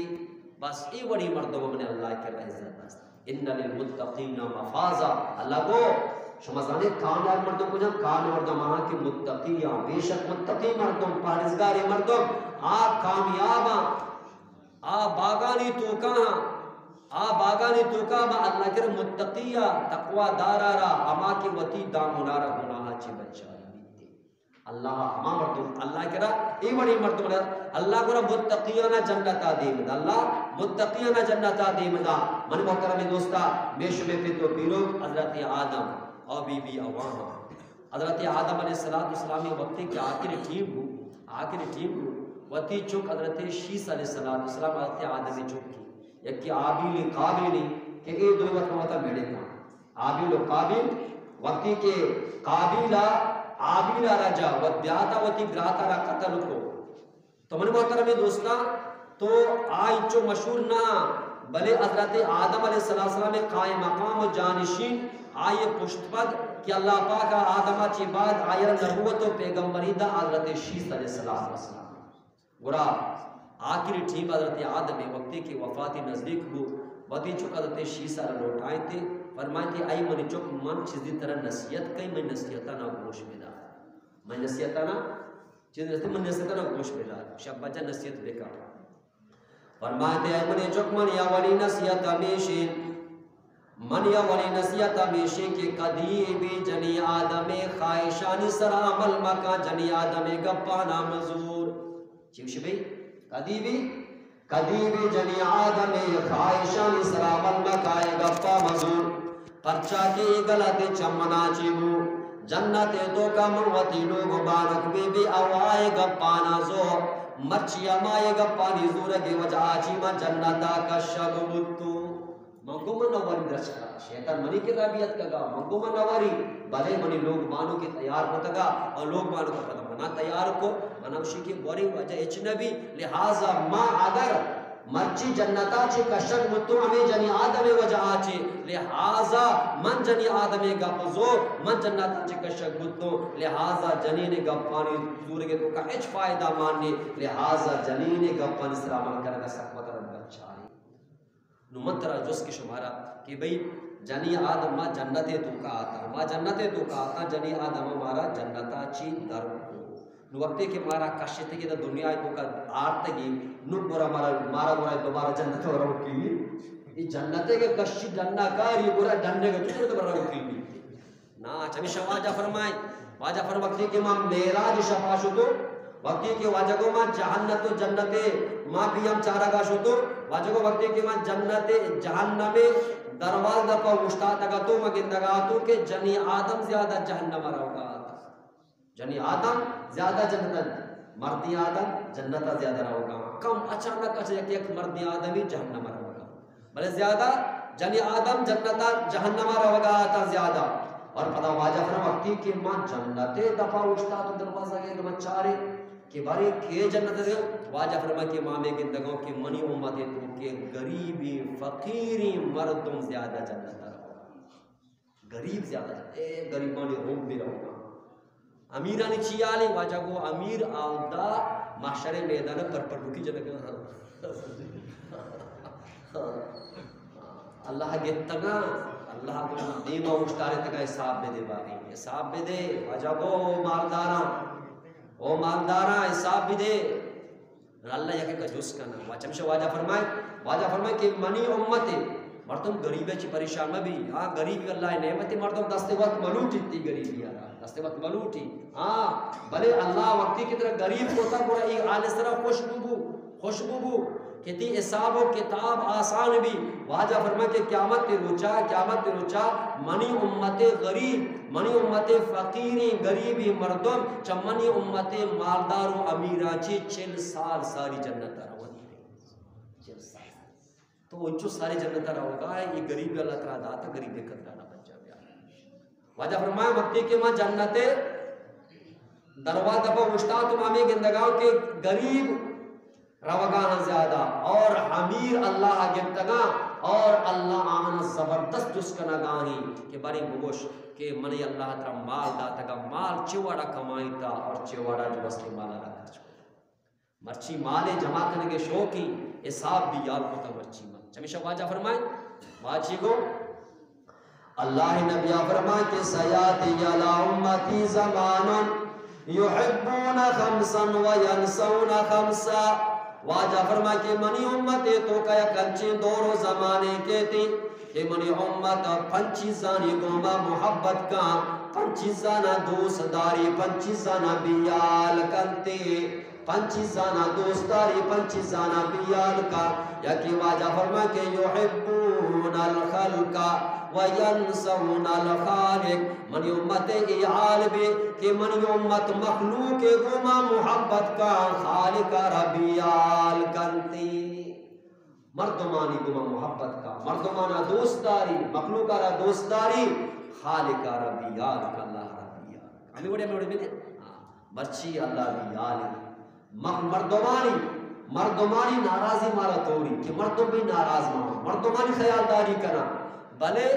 بس ای وڑی مردم من اللہ کرا عزت است۔ ان للمتقین مفازا۔ اللہ گو، شما زانے کامیاب مردم کجام؟ کامیاب مردم آہاں کہ متقی آں، بے شک متقی مردم، پرہیزگاری مردم، آ کامیاب آں۔ آ باگانی توکا، آ باگانی توکا ما اللہ کر متقی آ، تقوی دارا را، ہما کہ وتی دامنا را گناہ چی بچاری بیتے۔ اللہ ہما مردم، اللہ کرا اے وڑی مردم را، اللہ گرا متقیانا جنتا دیم دا، اللہ متقیانا جنتا دیم دا۔ من محترم دوستا، میں شمے پت و پیرو حضرت آدم اور بی بی حوا۔ حضرت آدم علیہ الصلوۃ والسلام وقتی کہ آخری ٹیم ہو، آخری ٹیم ہو، وتی چک حضرت شیث علیہ الصلوۃ والسلام حضرت آدم چک کی، یکی آبیل قابیل، کہ اے دو وت وتا میڑے کا۔ آبیل و قابیل، وقتی کہ قابیل ءَ ہابیل ءَ را جا و دیاتا وتی برات ءَ را قتل کو۔ تو منی محترمیں دوستاں، تو آ انچو مشہور نہ، بلے حضرت آدم علیہ السلام ءِ قائم مقام و جانشین، آئی پشت پد کہ اللہ پاک ءَ آدم ءَ چہ بعد آئی ءَ را نبوت و پیغمبری دا حضرت شیث علیہ السلام۔ گڑا آخری ٹیم حضرت آدم ءِ وقتی کہ وفاتی نزدیک بو، وتی چک حضرت شیث ءَ را لوٹائینتے، فرمائینتے، اے منی چک، من چیزی ترا نصیحت کئی، منی نصیحت ءَ نا گوش بدار۔ منی نصیحت ءَ نا، چیز نصیحت، منی نصیحت ءَ نا گوش بدار۔ شب بجا نصیحت بکا۔ فرمائینتے، اے منی چک، منی اولی نصیحت ہمیشی، منی اولی نصیحت ہمیشی کہ کدی بھی جنی آدم ءِ خواہشانی سرا عمل مکا، جنی آدم ءِ گپانا مزور۔ چی گوشی بھئی؟ کدی بھی، کدی بھی جنی آدم ءِ خواہشانی سرا عمل مکا، اے گپا مزور۔ پرچا کہ اے غلطی چہ منا چی بو۔ جنت ءِ توکا من وتی لوگ بانک بی بی حوا ءِ گپانا زور۔ مرچی ہما اے گپانی زورگ ءِ وجہ ءَ چی من جنتا کشگ بوتوں۔ من گوں من نہ وری درچکا، شیطان منی کرا بھی اتکگا، من گوں من نہ وری، بلے منی لوگ بانک ءَ تیار کتگا، اور لوگ بانک ءَ پدا منا تیار کو، منا گوشی کہ بوری واجہ ہچ نہ بی، لہذا ما اگر مرچی جنتا چہ کشگ بوتوں ہمے جنی آدم ءِ وجہ ءَ چہ، لہذا من جنی آدم ءِ گپ زور، من جنتا چہ کشگ بوتوں، لہذا جنین ءِ گپانی زورگ ءِ توکا ہچ فائدہ مان نی، لہذا جنین ءِ گپانی سرا عمل کنگا سک وترا بچاری۔ نو من ترا جست کہ شمارا کہ بھئی جنی آدم ما جنت ءِ توکا آتاں، ما جنت ءِ توکا آتاں، جنی آدم مارا جنتا چی در کو۔ نو وقتی کہ مارا کشتگی دا دنیا ءِ توکا آرتگی، نو گڑا مارا، مارا گڑا دوبارہ جنت ءَ روکی۔ اے جنت ءَ کہ کشی ڈنا کاری گڑا ڈنے گا چطور دوبارہ روکی۔ نا، چمیشا واجہ فرمائیں، واجہ فرمائیں وقتی کہ ما معراج شپا شتو، وقتی کہ واجہ گو ما جہنت و جنت ما بھی ہم چارگا شتو، واجہ گو وقتی کہ ما جنت جہنم دروازہ پا اوشتاتگا تو ما گندگا تو کہ جنی آدم زیادہ جہنم روگا آتا۔ جنی آدم زیادہ جنت، مردی آدم جنت زیادہ روگا۔ کم اچانک اچ یک، یک مردی آدمی جہنم روگا۔ بلے زیادہ جنی آدم جنت ءَ جہنم ءَ روگا آتاں زیادہ۔ اور پدا واجہ فرما وقتی کہ ما جنت ءِ دپا اوشتات و دروازگ ءَ ما چارے کہ بارے کے جنت ءَ، واجہ فرما کہ ما ہمے گندگوں کہ منی امت ءِ توکا غریبیں فقیریں مردم زیادہ جنت ءَ روگا۔ غریب زیادہ جنت، اے غریبانی روم بھی روگا۔ امیرانی چی حالیں؟ واجہ گو امیر آودا محشر میدان پر پر رکی جنگا۔ اللہ گپتگا، اللہ گو دیما اوشتارتگا حساب بدے باقی، حساب بدے۔ واجہ گو مالداراں، او مالداراں حساب بدے۔ اللہ یکے کا جست کنا۔ وا-، چمشہ واجہ فرمائے، واجہ فرمائے کہ منی امت مردم غریب چی پریشان مہ بی۔ ہاں، غریب اللہ نعمت، مردم دست وقت ملوٹی تی غریبی آرا۔ دست وقت ملوٹی۔ ہاں، بلے اللہ وقتی کہ ترا غریب کو تا گڑا ای آل سرا خوش بو بو، خوش بو بو کہ تی حساب و کتاب آسان بی۔ واجہ فرمائے کہ قیامت روچا، قیامت روچا منی امت غریب، منی امت فقیریں غریبیں مردم چہ منی امت مالدار و امیراں چی چل سال ساری جنت ءَ روت۔ چل سال۔ تو انچو ساری جنت ءَ روگا ہے، یہ غریب اللہ تعالیٰ داتا، غریب قدر نہ بچا بیا۔ واجہ فرمایا وقتی کہ ما جنت دروازہ پہ اوشتاتوں ہمے گندگاں کہ غریب روگا ہاں زیادہ اور امیر اللہ گپتگاں اور اللہ آہاں زبردست جست کنگا ہیں کہ باریں بگوش کہ منی اللہ ترا مال داتگا، مال چہ وڑا کمائیتا اور چہ وڑا جو است مالا را خرچ کتا۔ مرچی مالے جمع کنگے شوقیں، حساب بھی یاد کتا مرچی مال۔ چمیشا واجہ فرمائیں، واجی گو اللہ نبی فرمائے کہ سیاتی علی امتی زمان یحبون خمسا و ینسون خمسا۔ واجہ فرمائے کہ منی امت توکا یک انچیں دور و زمانے کیتی کہ منی امت پنچ چیزانی گوما محبت کا، پنچ چیزانا دوست داری، پنچ چیزانا بیال کنتی۔ پنچ چیزانا دوست داری، پنچ چیزانا بیال کا۔ یکی واجہ فرما کہ یحبون الخلق و ینسون الخالق۔ منی امت ای حال بی کہ منی امت مخلوق گوما محبت کا، خالق را بیال کنتی۔ مردمانی گوما محبت کا، مردمانا دوست داری، مخلوقا را دوست داری، خالق ءَ را بے ھیال کن، اللہ ءَ را بے ھیال کن۔ ھمے وڑے، ھمے وڑے بلے، ھاں، مرچی اللہ بے ھیال اِنت۔ مخ-، مردمانی، مردمانی ناراضی مارا توری کہ مردم بھی ناراض مان، مردمانی خیالداری کناں، بلے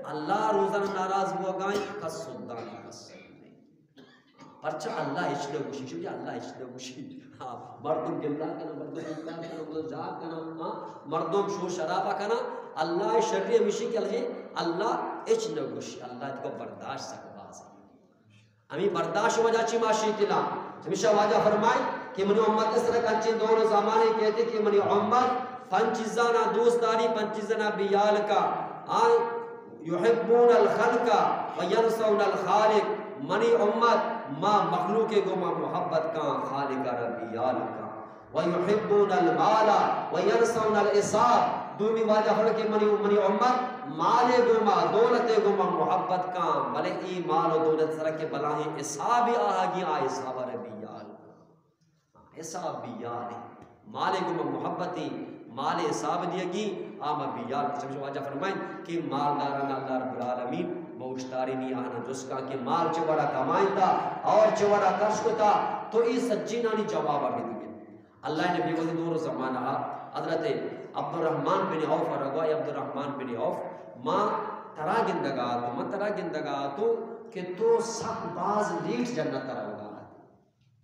اللہ روزانہ ناراض بوگا اِنت، کس سدانی کس سد نہ اِنت۔ پرچا اللہ ھچ نہ گوشی، چونکہ اللہ ھچ نہ گوشی۔ ھاں، مردم گلہ کناں، مردم انکار کناں، مردم جاگ کناں، ھاں، مردم شور شرابہ کناں، اللہ شری ھمیشی کہ اللہ، اللہ ھچ نہ گوشی، اللہ تکو برداشت سک باز اِنت۔ ھمے برداشت وجہ چی ما شیتلاں۔ ھمیشہ واجہ فرمائے کہ منی امت ءِ سرا انچیں دور ءُ زمانے کئیت کہ منی امت پنچ چیزانا دوست داری، پنچ چیزانا بے ھیال کا۔ آ، یحبون الخلق و ینسون الخالق۔ منی امت ما مخلوق ءَ گوما محبت کاں، خالق ءَ را بے ھیال کاں۔ و یحبون المال و ینسون الحساب۔ دومی واجہ فرمائے کہ منی، منی امت مال ءِ گوما، دولت ءِ گوما محبت کاں، بلے اے مال ءُ دولت ءِ سرا کہ بلاھیں حسابے آھگی، آ حساب ءَ را بے ھیال کاں۔ حساب بے ھیال اِنت۔ مال ءِ گوما محبت اِنت، مال ءِ حساب دیگی، آ ما بے ھیال کاں۔ چمیشا واجہ فرمائیں کہ مالدارانا اللہ رب العالمین بہ اوشتارینی، آھانا جست کاں کہ مال چہ وڑا کمائینتا اور چہ وڑا خرچ کتا، تو اے سجینانی جواب ءَ بدئے۔ اللہ ءِ نبی وتی دور ءُ زمانہ ءَ حضرت عبدالرحمن بن عوف ءَ را گو، اے عبدالرحمن بن عوف، ما ترا گندگا اتوں، ما ترا گندگا اتوں کہ تو سک باز لیٹ جنت ءَ روگا اتے۔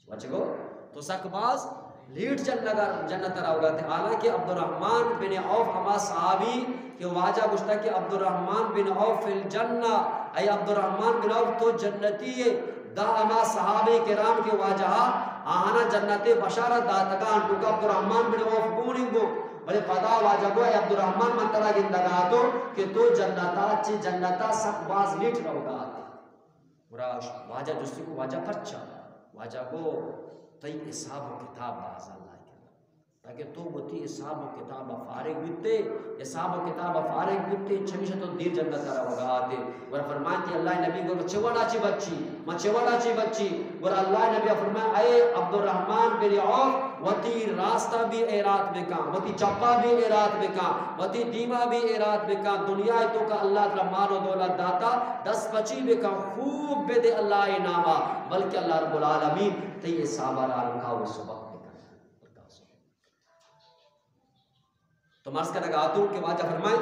واجہ گو، تو سک باز لیٹ جنت ءَ، جنت ءَ روگا اتے۔ حالانکہ عبدالرحمن بن عوف ھما صحابی کہ واجہ گوشتا کہ عبدالرحمن بن عوف فی الجنہ، اے عبدالرحمن بن عوف تو جنتی ئے۔ داں ھما صحابہ کرام کہ واجہ ءَ آھانا جنت ءِ بشارت داتگاں، ٹوکا عبدالرحمن بن عوف گون اِنت گوں، بلے پدا واجہ گو، اے عبدالرحمن، من ترا گندگا اتوں کہ تو جنت ءَ، چہ جنت ءَ سک باز لیٹ روگا اتے۔ گڑا واجہ جستی کو، واجہ پرچا؟ واجہ گو، تئی حساب ءُ کتاب باز اللہ ءِ کرا۔ تاکہ تو وتی حساب ءُ کتاب ءَ فارغ بوتے، حساب ءُ کتاب ءَ فارغ بوتے، چمیشا تو دیر جنت ءَ روگا اتے۔ گڑا فرمائیتی اللہ ءِ نبی گو، چہ وڑا چہ بچی، ما چہ وڑا چہ بچی؟ گڑا اللہ ءِ نبی ءَ فرمایا، اے عبدالرحمن بن عوف، وتی راستا بھی ایرات بکاں، وتی چپا بھی ایرات بکاں، وتی دیما بھی ایرات بکاں۔ دنیا ءِ توکا اللہ ترا مال ءُ دولت داتا، دست پچی بکاں، خوب بدے اللہ ءِ ناما، بلکہ اللہ رب العالمین تئی حساب ءَ را ھلکا ءُ سبک بکن۔ تو عرض کنگا اتوں کہ واجہ فرمائیں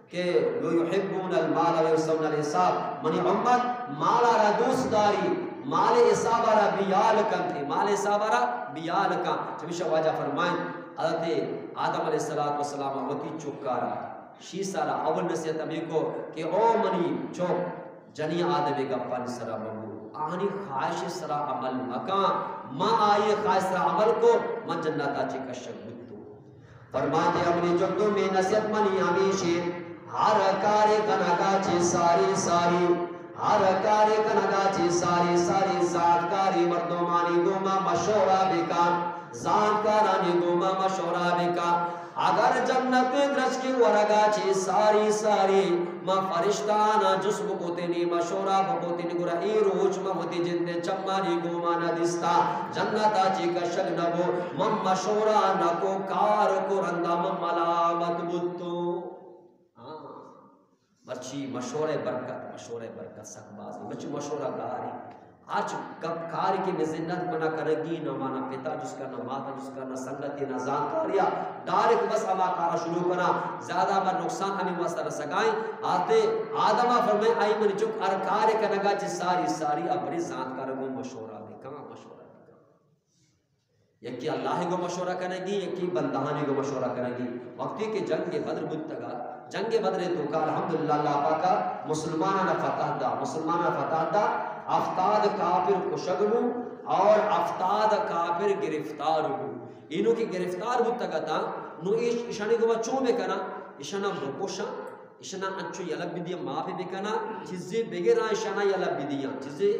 کہ یحبون المال و ینسون الحساب، منی امت مال ءَ را دوست داری، مال ءِ حساب ءَ را بے ھیال کنت، مال ءِ حساب ءَ را بے ھیال کن۔ چمیشا واجہ فرمائیں، حضرت آدم علیہ الصلوۃ والسلام ءَ وتی چکا را، شیث ءَ را اول نصیحت ھمے کو کہ او منی چک، جنی آدم ءِ گپانی سرا مبو، آھانی خواہش ءِ سرا عمل مکاں، ما آئی خواہش ءِ سرا عمل کو، ما جنت ءَ چہ کشگ بوتوں۔ فرماتے، منی جندو، مئے نصیحت منی ھمیش اِنت، ھر کارے کنگا چہ ساری ساری، ھر کارے کنگا چہ ساری ساری زانتکاریں مردمانی گوما مشورہ بکن، زانتکارانی گوما مشورہ بکن۔ اگر جنت ءِ درچکے ورگا چہ ساری ساری ما فرشتہانا جست بکتیں، مشورہ بکتیں، گڑا اے روچ ما وتی جند ءِ چمانی گوما نہ دیستاں، جنت ءَ چہ کشگ نہ بو، من مشورہ نہ کو، کار کو، رندا من ملامت بوتوں۔ ھاں۔ مرچی مشورہ ءِ برکت، مشورہ ءِ برکت سک باز اِنت۔ مرچی مشورہ گار اِنت۔ ھرچ گپ کارے کہ مزنت منا کنگی، نہ مانا پتا جست کن، نہ ماتا جست کن، نہ سنگتے، نہ زانتکاریا، ڈائریکٹ بس ھما کارا شروع کناں۔ زیادہ بر نقصان ھمے واسطہ رسگائیں۔ آتے آدما فرمائے، اے منی چک، ھر کارے کنگا چہ ساری ساری ابری زانتکار گوں مشورہ بکن، مشورہ بکن۔ یکے اللہ ءِ گوں مشورہ کنگی، یکے بندہانی گوں مشورہ کنگی۔ وقتی کہ جنگ بدر بوتگا، جنگ بدر ءِ توکا الحمدللہ اللہ پاکا مسلمانانا فتح دا، مسلمانانا فتح دا، ھفتاد کافر کشگ بو اور ھفتاد کافر گرفتار بو۔ اینو کہ گرفتار بوتگا تا، نو ایش، ایشانی گوما چون بکناں؟ ایشانا بکشاں، ایشانا انچو یلہ بدیاں، معاف بکناں، چیزے بگراں ایشانا یلہ بدیاں، چیزے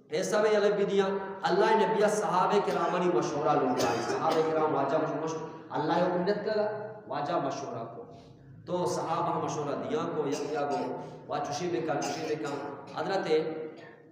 پیسہ بہ یلہ بدیاں۔ اللہ ءِ نبی ءَ صحابہ کرامانی مشورہ لوٹائیں۔ صحابہ کرام واجہ مش-، مش-، اللہ ءِ حکم نیتکگا، واجہ مشورہ کو۔ تو صحابہ مشورہ دیاں کو، یکیا گو، وا چوشی بکن، چوشی بکن۔ حضرت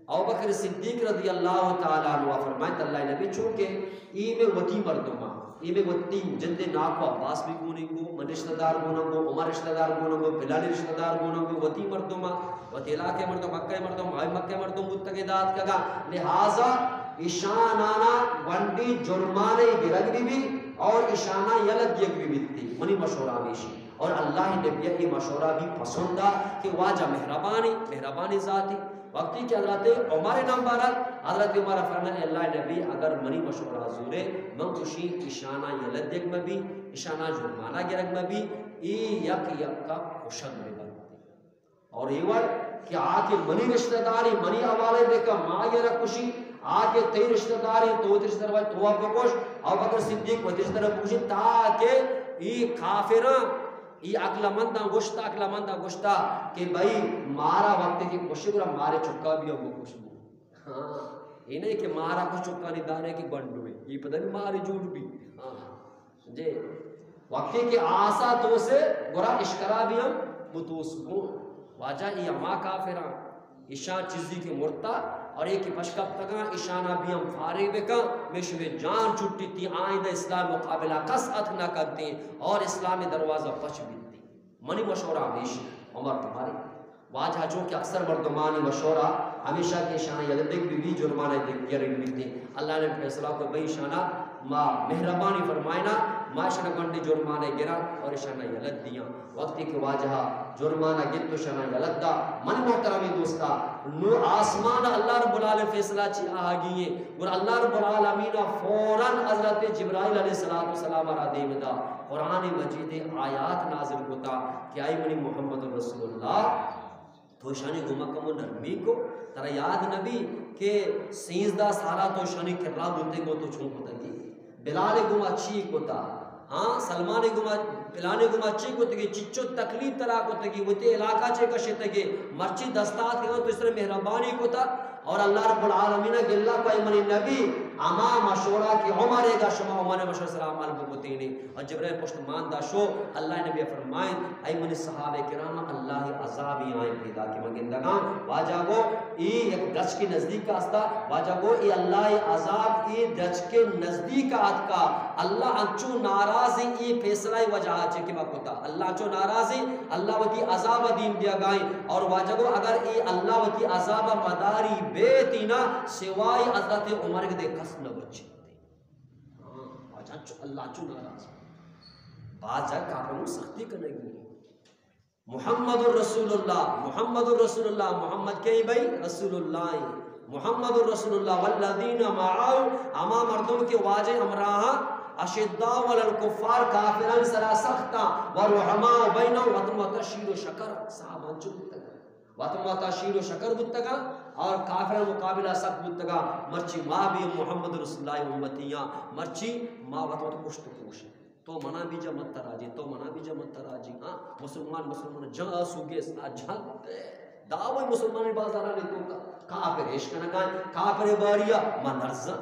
ابوبکر صدیق رضی اللہ تعالی عنہ فرمائیت، اللہ ءِ نبی، چونکہ اے مئے وتی مردماں، اے مئے وتی جندے ناکو عباس بی گونیں گو، من رشتہ دار گوناں گو، عمر رشتہ دار گوناں گو، پلانی رشتہ دار گوناں گو، وتی مردم ءَ، وتی علاقے مردم، مکہ مردم، آئی مکہ مردم بوتگ ءُ داتکگاں۔ لہذا ایشانانا گونڈی جرمانے گرگ بی بی اور ایشانا یلہ دیگ بی بیتی۔ منی مشورہ ہمیشی۔ اور اللہ نبی اے مشورہ بی پسند آ کہ واجہ مہربانی، مہربانی ذاتی۔ وقتی کہ حضرت عمر نمبر ات، حضرت عمر فرمائے، اے اللہ نبی، اگر منی مشورہ زورے، من گوشی ایشانا یلہ دیگ مبی، ایشانا جرمانہ گرگ مبی، اے یک یکا کشگ ببنت۔ اور اے وڑ کہ آ کہ منی رشتہ داری، منی حوالے بکن، ما یرا کشی، آ کہ تئی رشتہ داری، تو وتی رشتہ دار تو بکش، ابوبکر صدیق وتی رشتہ دار بکشی، تاکہ اے کافراں، اے عقل منداں گوشتا، عقل منداں گوشتا کہ بھئی مارا وقتی کہ کشی گڑا مارے چکا بی ہم بکش بو۔ ہاں، اے نہیں کہ مارا کچھ چکانی دارے کہ گونڈوے، اے پتہ نہیں مارے جوڑ بی۔ ہاں۔ جی، وقتی کہ آسا توسے، گڑا اشکرا بی ہم بتوس گون۔ واجہ اے ہما کافراں، ایشاں چیزی کہ مرتا اور اے کہ پشکپتگاں، ایشانا بی ہم فارغ بکن، مئے شمے جان چھٹی تی، آئندہ اسلام مقابلہ کس اتک نہ کنتی اور اسلام دروازہ پچ بیتی۔ منی مشورہ ہمیشی، عمر تمہاری۔ واجہ چونکہ اکثر مردمانی مشورہ ہمیشہ کہ ایشانا یلہ دیگ بی بی، جرمانہ دیگ گرگ بیتی۔ اللہ نے فیصلہ کو بھئی ایشانا ما مہربانی فرمائنا، ما ایشانا گونڈی جرمانہ گرا اور ایشانا یلہ دیاں۔ وقتی کہ واجہ جرمانہ گپت و ایشانا یلہ دا، منی محترمی دوستا، نو آسمان اللہ رب العالمین فیصلہ چی آہگی ہیں۔ گڑا اللہ رب العالمین فوراً حضرت جبرائیل علیہ الصلوۃ والسلام را دیم دا، قرآن مجید آیات نازل کتا کہ اے منی محمد رسول اللہ، تو شانی گوما کمو نرمی کو، ترا یاد نبی کہ سیزدہ سالا تو شانی کرا بوتے گو تو چون کتگی؟ بلال گوما چی کتا؟ ہاں، سلمان گوما، پلانے گوما چی کتگی؟ چچو تکلیف ترا کتگی، وتی علاقہ چے کشتگی؟ مرچی دستات کہ تو اس طرح مہربانی کتا، اور اللہ رب العالمین گلہ کو اے منی نبی، ہما مشورہ کہ عمر گا شما عمر مشورہ سرا عمل بکتینی۔ اور جبرائیل پشت مان دا شو، اللہ نبی فرمائیں، اے منی صحابہ کرام، اللہ عذابی آئیں پیدا کہ من گندگاں۔ واجہ گو، اے یک درچکے نزدیک آستا، واجہ گو، اے اللہ عذاب اے درچکے نزدیک آتکا، اللہ انچو ناراض اے فیصلہ وجہ چے کہ ما کتا، اللہ انچو ناراض اے، اللہ وتی عذاب دیم دیگائیں۔ اور واجہ گو، اگر اے اللہ وتی عذاب مداری بیتی نا، سوائے حضرت عمر کے دے کس نہ بچی۔ ہاں، واجہ چو، اللہ چو ناراض۔ باز جا کافروں سختی کنگی۔ محمد رسول اللہ، محمد رسول اللہ، محمد کئی بھئی؟ رسول اللہ۔ محمد رسول اللہ والذین معه، ہما مردم کہ واجہ ہمراہ، اشداء علی الکفار، کافران سرا سختا، و رحماء بینهم، وطن وتا شیر و شکر، صحابہ انچو بوتگا۔ وطن وتا شیر و شکر بوتگا اور کافر مقابلہ سخت بوتگا۔ مرچی ما بھی محمد رسول اللہ امتیاں، مرچی ما وطن وتا کشت و کوش۔ تو منا بھی جا مت راجی، تو منا بھی جا مت راجی۔ ہاں، مسلمان مسلمان جا سوگے سا جھل دعوی مسلمان بازارانی توکا کافر عشق نہ کائیں، کافر باریا ما لرزاں۔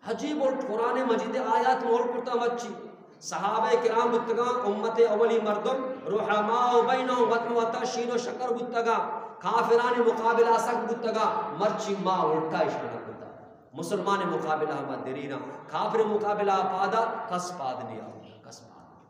عجیب، اور قرآن مجید آیات مول کرتا مچی۔ صحابہ کرام بوتگاں، امت اولی مردم، رحماء بینهم، وطن وتا شیر و شکر بوتگاں، کافرانی مقابلہ سک بوتگاں، مرچی ما الٹا اشانہ کتا۔ مسلمان مقابلہ ما دریرا، کافر مقابلہ پادا، کس پاد نیا، کس پاد۔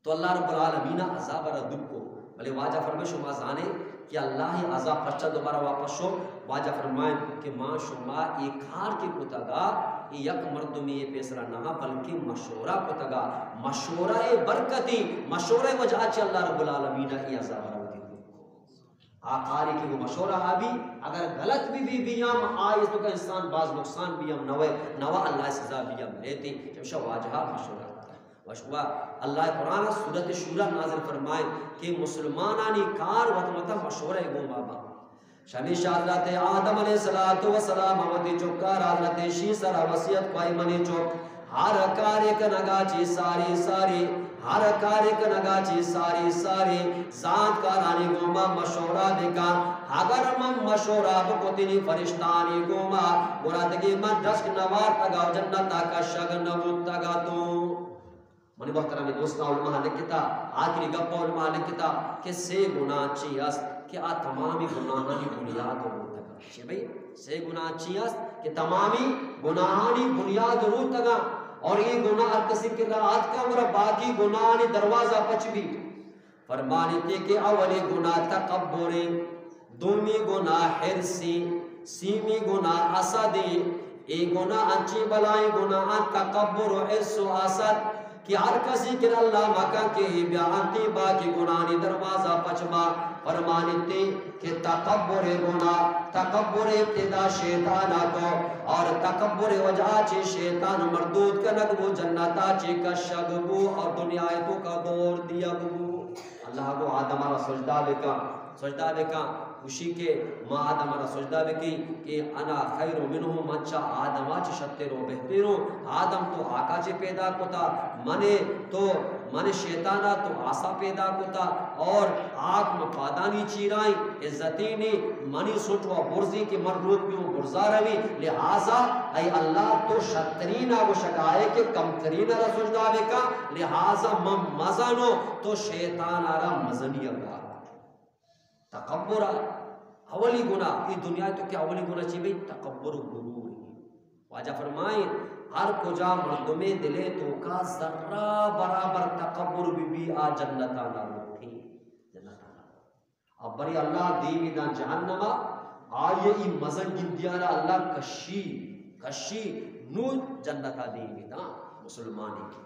تو اللہ رب العالمین عذاب را دکو۔ بلے واجہ فرمائے، شما زانے کہ اللہ عذاب پرچا دوبارہ واپس شو؟ واجہ فرمائے کہ ما شما اے کار کے کتگا، اے یک مردمی اے فیصلہ نہ، بلکہ مشورہ کتگا۔ مشورہ اے برکتی، مشورہ وجہ چہ اللہ رب العالمین اے عذاب را وتی دکو۔ آ کاری کہ وہ مشورہ آ بھی، اگر غلط بھی بھی بھی ہم آئی تو کا انسان باز نقصان بھی ہم نوے، نوا اللہ سزا بھی ہم لیتی، چمشا واجہ مشورہ۔ وشوا اللہ قرآن سورت شورا نازل فرمائے کہ مسلمانانی کار وت مت مشورہ گو بابا۔ شمیش حضرت آدم علیہ الصلوۃ والسلام وتی چکار حضرت شیث را وصیت کوئی منی چک، ہر کارے کنگا چی ساری ساری، ہر کارے کنگا چی ساری ساری، زانت کارانی گوما مشورہ بکا۔ اگر من مشورہ بکتنی فرشتانی گوما، گڑا دگی من دشک نوارتگا و جنتا کشگ نبوتگا تو۔ منی محترم دوستاں، علماء لکھتا، آخری گپ علماء لکھتا کہ سے گناہ چی است کہ آ تمامی گناہانی بنیاد بوتگ۔ شے بھئی، سے گناہ چی است کہ تمامی گناہانی بنیاد روتگاں، اور اے گناہ ہر کسی کرا آتکا گڑا باقی گناہانی دروازہ پچ بی۔ فرمانیتے کہ اولی گناہ تکبر ایں، دومی گناہ حرص ایں، سیمی گناہ حسد ایں۔ اے گناہ انچیں بلائیں گناہ انت، تکبر و حرص و حسد، کہ ہر کسی کہ اللہ مکن کہ اے بیا انت، باقی گناہانی دروازہ پچ با۔ فرمانیتے کہ تکبر گناہ، تکبر ابتدا شیطان کو، اور تکبر وجہ چی شیطان مردود کنگ بو، جنتا چی کشگ بو، اور دنیا توکا دور دیگ بو۔ اللہ گو آدم را سجدہ بکن، سجدہ بکن۔ گوشی کہ ما آدم را سجدہ بکیں کہ انا خیر منه، من چہ آدم چی شتر و بہتر اوں۔ آدم تو آکا چی پیدا کتا، من تو، من شیطانا تو آسا پیدا کتا، اور آک من پادانی چیرائیں، عزتی نی، منی سوچ و برزی کہ من روت بیوں برزا روی، لہذا اے اللہ تو شترین گوشگائے کہ کمترین را سجدہ بکن، لہذا من مزنو تو شیطان را مزنی گار۔ تکبر اولی گناہ، اے دنیا توکا اولی گناہ چی بھئی؟ تکبر و غرور۔ واجہ فرمائیں، ہر کجا مردمے دلے توکا ذرہ برابر تکبر بی بی، آ جنتا نہ روتی، جنتا نہ روتی۔ اب بری اللہ دیمی داں جہنما، آئی ای مزن گندیانا اللہ کشی، کشی، نو جنتا دیمی داں مسلمانی کی۔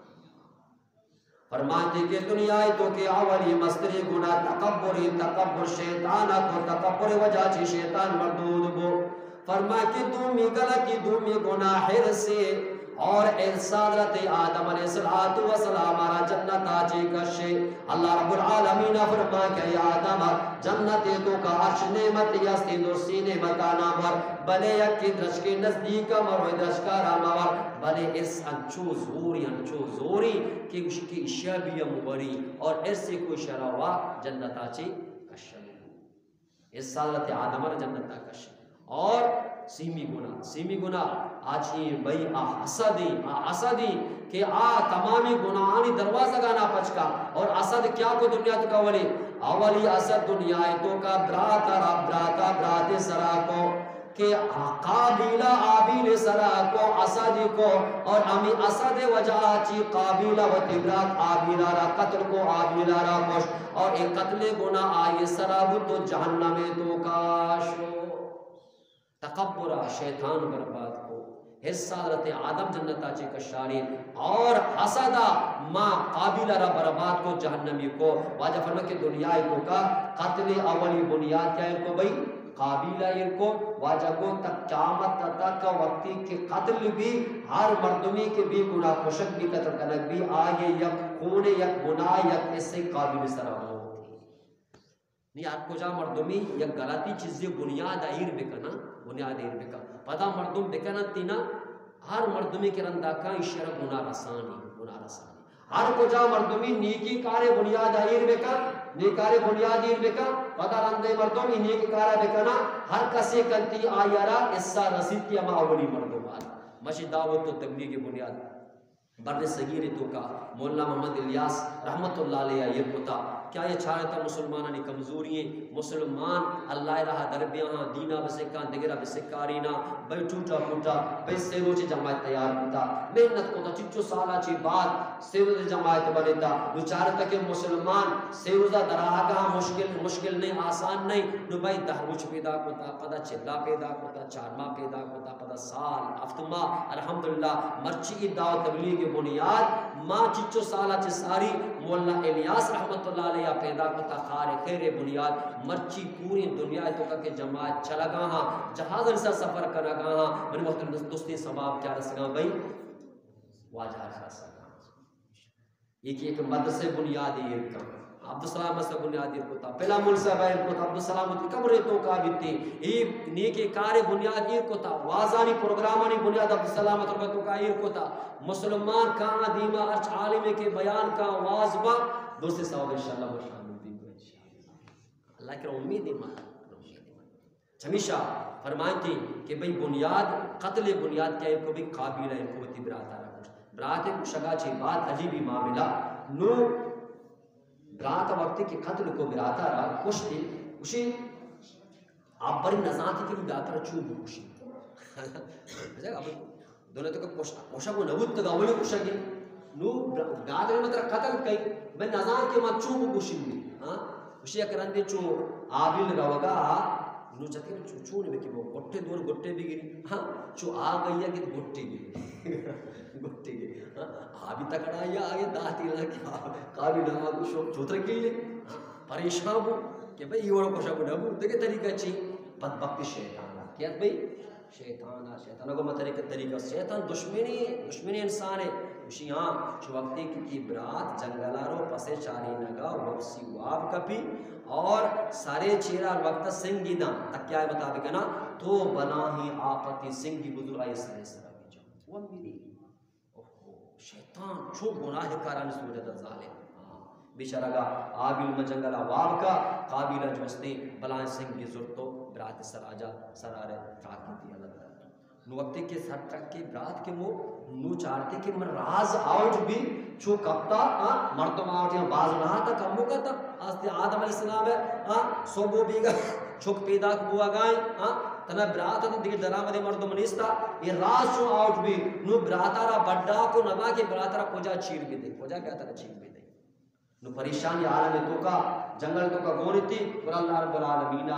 فرماتے کہ دنیا توکا اولی مستری گناہ تکبر ایں، تکبر شیطان کو، تکبر وجہ چی شیطان مردود بو۔ فرما کہ دومی غلطی، دومی گناہ حرص ایں، اور حرص حضرت آدم علیہ الصلوۃ والسلام را جنتا چی کشے۔ اللہ رب العالمین فرما کہ اے آدم، جنت توکا ہرچ نعمت ہستی، درستی نعمتانا ور، بلے یکی درچکے نزدیکا مبر، درچکا را مبر، بلے حرص انچو زوری، انچو زوری کہ گوشی کہ اشیا بی ہم وری، اور حرص کو اشیا را وا جنتا چی کشے۔ حرص حضرت آدم را جنتا کشے۔ اور سیمی گناہ، سیمی گناہ آ چی بھئی؟ آ حسد ایں، آ حسد ایں کہ آ تمامی گناہانی دروازگانا پچ کا۔ اور حسد کیا کو دنیا توکا اولی؟ اولی حسد دنیا توکا برات را، براتا برات سرا کو، کہ قابیل ہابیل سرا کو، حسد کو، اور ہمی حسد وجہ چی قابیل وتی برات ہابیل را قتل کو، ہابیل را کشت، اور اے قتل گناہ آئی سرا بوت و جہنم توکا شو۔ تکبر شیطان برباد کو، حرص حضرت آدم جنتا چی کشارین، اور حسد ما قابیل را برباد کو، جہنمی کو۔ واجہ فرمائے کہ دنیا توکا قتل اولی بنیاد کیا ایر کو بھئی؟ قابیل ایر کو۔ واجہ گو تک قیامت تک وقتی کہ قتل بی، ہر مردمی کہ بی گناہ کشگ بی، قتل کنگ بی، آئی یک خون، یک گناہ، یک حصے قابیل سرا موت۔ نی ہر کجا مردمی یک غلطی چیزے بنیاد ایر بکنا، بنیاد ایر بکن۔ پدا مردم بکنن تینا، ہر مردمی کہ رندا کن ایشی را گناہ رسانی، گناہ رسانی۔ ہر کجا مردمی نیکی کارے بنیاد ایر بکن، نیک کارے بنیاد ایر بکن، پدا رندے مردم ای نیک کارا بکنا، ہر کسے کنتی آئی را حصہ رسیتی ہما اولی مردم آت۔ مشی دعوت و تبلیغ بنیاد۔ بر صغیر توکا مولانا محمد الیاس رحمت اللہ علیہ ایر کتا کہ آئی چارتا مسلمانانی کمزوری ایں، مسلمان اللہ راہ در بیاہاں، دینا بسکاں، دگرا بسکارینا، بھئی ٹوٹا پھوٹا، بھئی سے روچ جماعت تیار کتا، محنت کتا، چچو سالا چی بعد سے روچ جماعت بنتا، نو چارتا کہ مسلمان سے روزہ دراہگا مشکل، مشکل نہیں، آسان نہیں، نو بھئی دہ روچ پیدا کتا، پدا چلا پیدا کتا، چار ماہ پیدا کتا، پدا سال، ہفت ماہ، الحمدللہ، مرچی ای دعوت تبلیغ بنیاد ما چچو سالا چہ ساری مولانا الیاس رحمت اللہ علیہ پیدا کتا، خار خیر بنیاد مرچی پوری دنیا توکا کہ جماعت چلگا ہاں، جہاز سر سفر کنگا ہاں، منی محترم دوست، دوستیں ثواب کیا رسگا بھئی؟ واجہ رسگا۔ ایک ایک مدرسے بنیاد ایر کن۔ عبدالسلام مدرسہ بنیاد ایر کتا، پلا مول صاحب ایر کتا، عبدالسلام وتی قبر توکا بیتے۔ اے نیکیں کارے بنیاد ایر کتا، وازانی پروگرامانی بنیاد عبدالسلام مدرسہ توکا ایر کتا۔ مسلمان کاں دیما ہرچ عالمے کہ بیان کاں واز با، درست ثواب انشاءاللہ ما شامل بی۔ اللہ کرا امید ما۔ چمیشا فرمائیتی کہ بھئی بنیاد، قتل بنیاد کیا ایر کو؟ بھئی قابیل ایر کو، وتی براتا را کشت۔ برات کشگا چی بعد عجیبی معاملہ۔ نو برات وقتی کہ قتل کو، براتا را کشتی، گوشی آ بری نزانتی کہ ڈاکٹر چون بگوشی۔ اچھا، اب دولت کو کش، کشگ و نبود تو اولی کشگی۔ نو ڈاکٹر مطلب قتل کئی، من نزانت کہ من چون بگوشی۔ ہاں، اشی یک رندے چو آبیل روگا، نو جتی چو، چون بکی بو، گٹے دور گٹے بگیری۔ ہاں، چو آ گئی کہ گٹے گئی۔ گٹے گئی۔ ہاں، آبی تکڑا یا آگے داتی لگا کہ قابیل نہ کو شو چوتر کلی۔ ہاں، پریشان بو کہ بھئی یہ وڑا کشگ نبود، دیگه طریقہ چی؟ بدبختی شیطان۔ کیا بھئی؟ شیطان ء، شیطان ء گوں ما طریقہ، طریقہ، شیطان دشمنی، دشمنی انسان ہے۔ گوشی ہاں، چو وقتی کہ تی برات جنگل ء رو پسے چارینگا وپسی واب کپی اور سرے چیرا وقت سنگی داں، تکیائے مطابق نا، تو بلاہیں آپتی سنگی بزر آئی سرے سرا بجا۔ وہ میری اوہو، شیطان چو گناہ کارانی سوجا در ظالم۔ ہاں، بیچارہ گا آبیل من جنگل ء واب کا، قابیل ء جوستیں بلائیں سنگی زرتو برات سر آجا سرارے ٹاکی دی اللہ تعالی۔ نو وقتی کہ سر ٹک کے برات کے مو نو چارتے کہ من راز آؤٹ بھی چو کپتا، ہاں، مردم آؤٹ یا باز نہ تا کمو کا تا۔ آستے آدم علیہ السلام ہے، ہاں، صبح بیگا چک پیدا بوگائیں، ہاں، تنا برات تو دیگه درآمد مردم نیستا، یہ راز چو آؤٹ بھی، نو براتا را بڈا کو نما کہ براتا را کجا چیر بھی دے، کجا کیا ترا چیر بھی دے۔ نو پریشانی عالم توکا، جنگل توکا گونتی، پر اللہ رب العالمین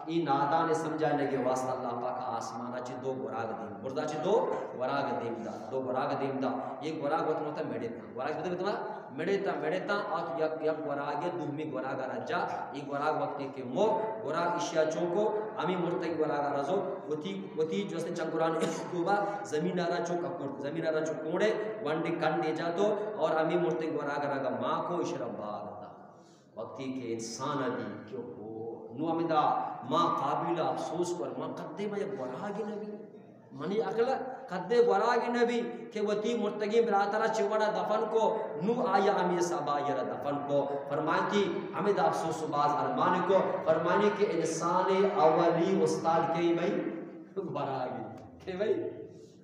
ای نادان سمجھائے لگے واسطہ اللہ پاک آسمانا چی دو گراگ دیم، بردا چی دو گراگ دیم دا، دو گراگ دیم دا، یہ گراگ وقت مطلب میڈے تھا، گراگ بدے بتما میڑے تا، میڑے تا، آ یک، یک گوراگے دومی گوراگا را جا، ای گوراگ وقتی کہ مو، گوراگ اشیا چوکو، ہمی مرتگی گوراگا رزو، وتی، وتی جوست چنگران کوبا زمین را چو ککڑ، زمین را چو کوڑے، ونڈی کنڈے جاتو، اور ہمی مرتگی گوراگ را گا ماں کو اشرا بار دا۔ وقتی کہ انسان دی کہ او، نو ہمدا ماں قابیل افسوس کر، ماں قدے میں گوراگ نبی۔ منی عقل کدے گوراگ نبی کہ وتی مرتگیں براترا چہ وڑا دفن کو، نو آیا ہمے سبا آئیرا دفن کو۔ فرمائیتی ہمیں دا افسوس و باز ارمان کو۔ فرمانی کہ انسان اولی استاد کے بھئی؟ گوراگی۔ کے بھئی؟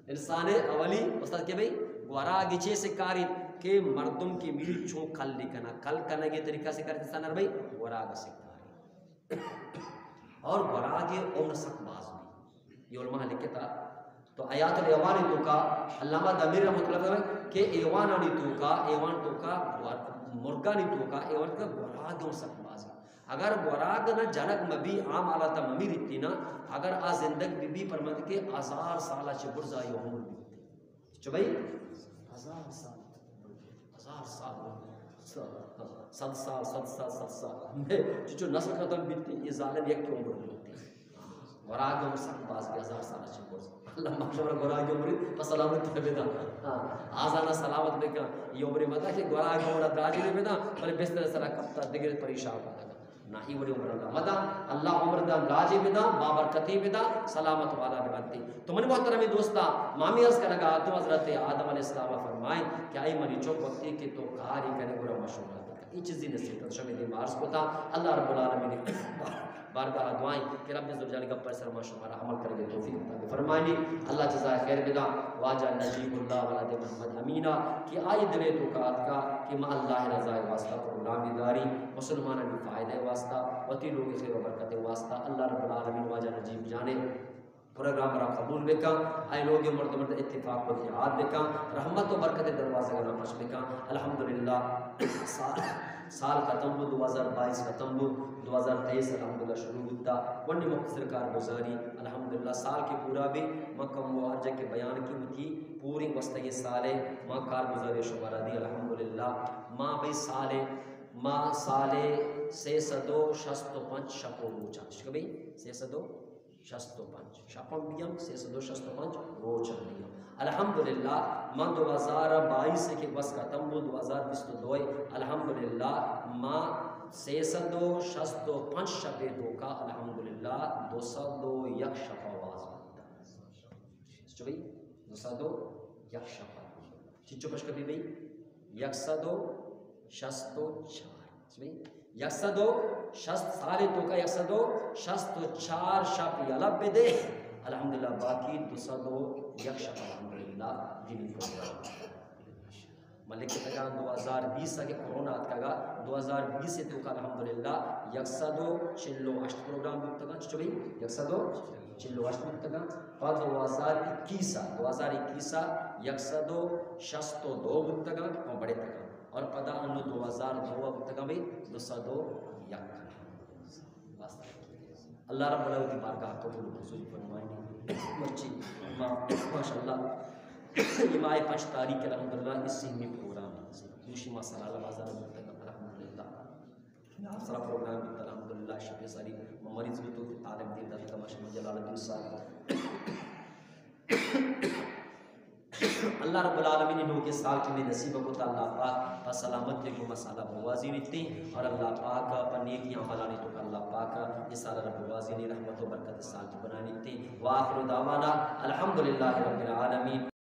انسان اولی استاد کے بھئی؟ گوراگی چے سکاری کہ مردم کی میری چون کل لکھنا، کل کنگے طریقہ سے کرتے سنر بھئی، گوراگ سکاری۔ اور گوراگ عمر سک باز بی۔ یہ علماء لکھتا۔ تو حیات الحیوان توکا علامہ دمیر رحمۃ اللہ علیہ کہ حیوانانی توکا، حیوان توکا، مرگانی توکا، حیوان توکا گوراگ عمر سک باز بی۔ اگر گوراگ نہ جنگ مبی، عام حالت ممی ریتی نا، اگر آ زندگ بی بی پرمند کے ہزار سال چہ برزا یہ عمر بی۔ چو بھئی؟ ہزار سال۔ ہزار سال۔ صد سال، صد سال، صد سال۔ چچو نسل ختم بیتی، یہ ظالم یک عمر بیتی۔ گوراگ عمر سک باز بی، ہزار سال چہ برز۔ اللہ ماشاءاللہ گوراگ عمر پہ سلامت بدا۔ ہاں، آزانا سلامت بکن۔ یہ عمر مدا کہ گوراگ عمر دراجی بدا، بلے بستر سرا کپتا، دگر پریشان بدا۔ نہ، ای وڑی عمر اللہ مدا، اللہ عمر دان دراجی بدا، بابرکتی بدا، سلامت والا ببنتی۔ تو منی محترمی دوستا، مامی عرض کنگا آتو حضرت آدم علیہ السلام فرمائیں کہ اے منی چک وقتی کہ تو کاری کنے گرا مشورہ بکن۔ ای چیزی نصیحت شمی دیم عرض کتا، اللہ رب العالمین بارگاہ دعائیں کہ رب ذوالجلال گپ پر سر ما شمارا عمل کرنے توفیق عطا فرمائنی۔ اللہ جزائے خیر بدا، واجہ نجیب اللہ ولد محمد امینا کہ آئی دلے توکا آتکا کہ ما اللہ رضا واسطہ پروگرامی داری، مسلمانانی فائدہ واسطہ، وتی لوگ خیر و برکت واسطہ۔ اللہ رب العالمین واجہ نجیب جانے پروگرام را قبول بکن، اے لوگ مردم مرد اتفاق و اتحاد بکن، رحمت و برکت دروازہ را پچ بکن۔ الحمدللہ سال، سال ختم بو، دو ہزار بائیس ختم بو، دو ہزار تئیس الحمدللہ شروع بوتا۔ ونڈی مختصر کارگزاری الحمدللہ سال کے پورا بی، ما کم و ہر جگہ بیان کی وتی پوری گوستگیں سالے ما کارگزاری شمارا دی۔ الحمدللہ ما بھئی سالے، ما سالے سئے سد و شست و پنچ شپ و روچ انت۔ شکبی سئے سد و شست و پنچ۔ شپم بیام، سئے سد و شست و پنچ روچ بیام۔ الحمدللہ، من دو ہزار بائیس کے بس ختم بو، دو ہزار بیست و دو، الحمدللہ، ما سئے سد و شست و پنچ شپے توکا، الحمدللہ، دو سد و یک شپا واز بوتا۔ چو بھئی؟ دو سد و یک شپا۔ چچو پشکپی بھئی؟ یک سد و شست و چار۔ بھئی؟ یک سد و شست سال توکا یک سد و شست و چار شپ یلہ بدے۔ الحمدللہ باقی دو سد و یک شپ الحمدللہ دینی پروگرام۔ من لکھتگاں دو ہزار بیس ءَ کہ کرونا اتکگا، دو ہزار بیس ءِ توکا الحمدللہ یک سد و چل و ہشت پروگرام بوتگاں۔ چچو بھئی؟ یک سد و چل و ہشت بوتگاں۔ پد دو ہزار اکیس ءَ، دو ہزار اکیس ءَ یک سد و شست و دو بوتگاں، ہاں، بڑتگاں۔ اور پدا انو دو ہزار دو ءَ بوتگاں بھئی دو سد و یک۔ اللہ رب العالمین وتی بارگاہ قبول و بزرگ فرمائنی۔ مرچی ما ماشاءاللہ اے ماہ پنچ تاریخ الحمدللہ اے سیمی پروگرام ہے۔ دوشی ما سرال بازار بوتگ الحمدللہ۔ سرا پروگرام بوت الحمدللہ۔ شپ ساری ما مریض بوتو کہ طالب دین داتگا ماشاءاللہ جلال الدین صاحب۔ اللہ رب العالمین نوکیں سال کہ مئے نصیب کت، اللہ پاک پہ سلامتی گوما سالا بگوازینیت اور اللہ پاک پہ نیکی اعمالانی توکا اللہ پاک اے سالا را بگوازینی، رحمت و برکت سال بنانیت۔ وآخر دعوانا الحمدللہ رب العالمین۔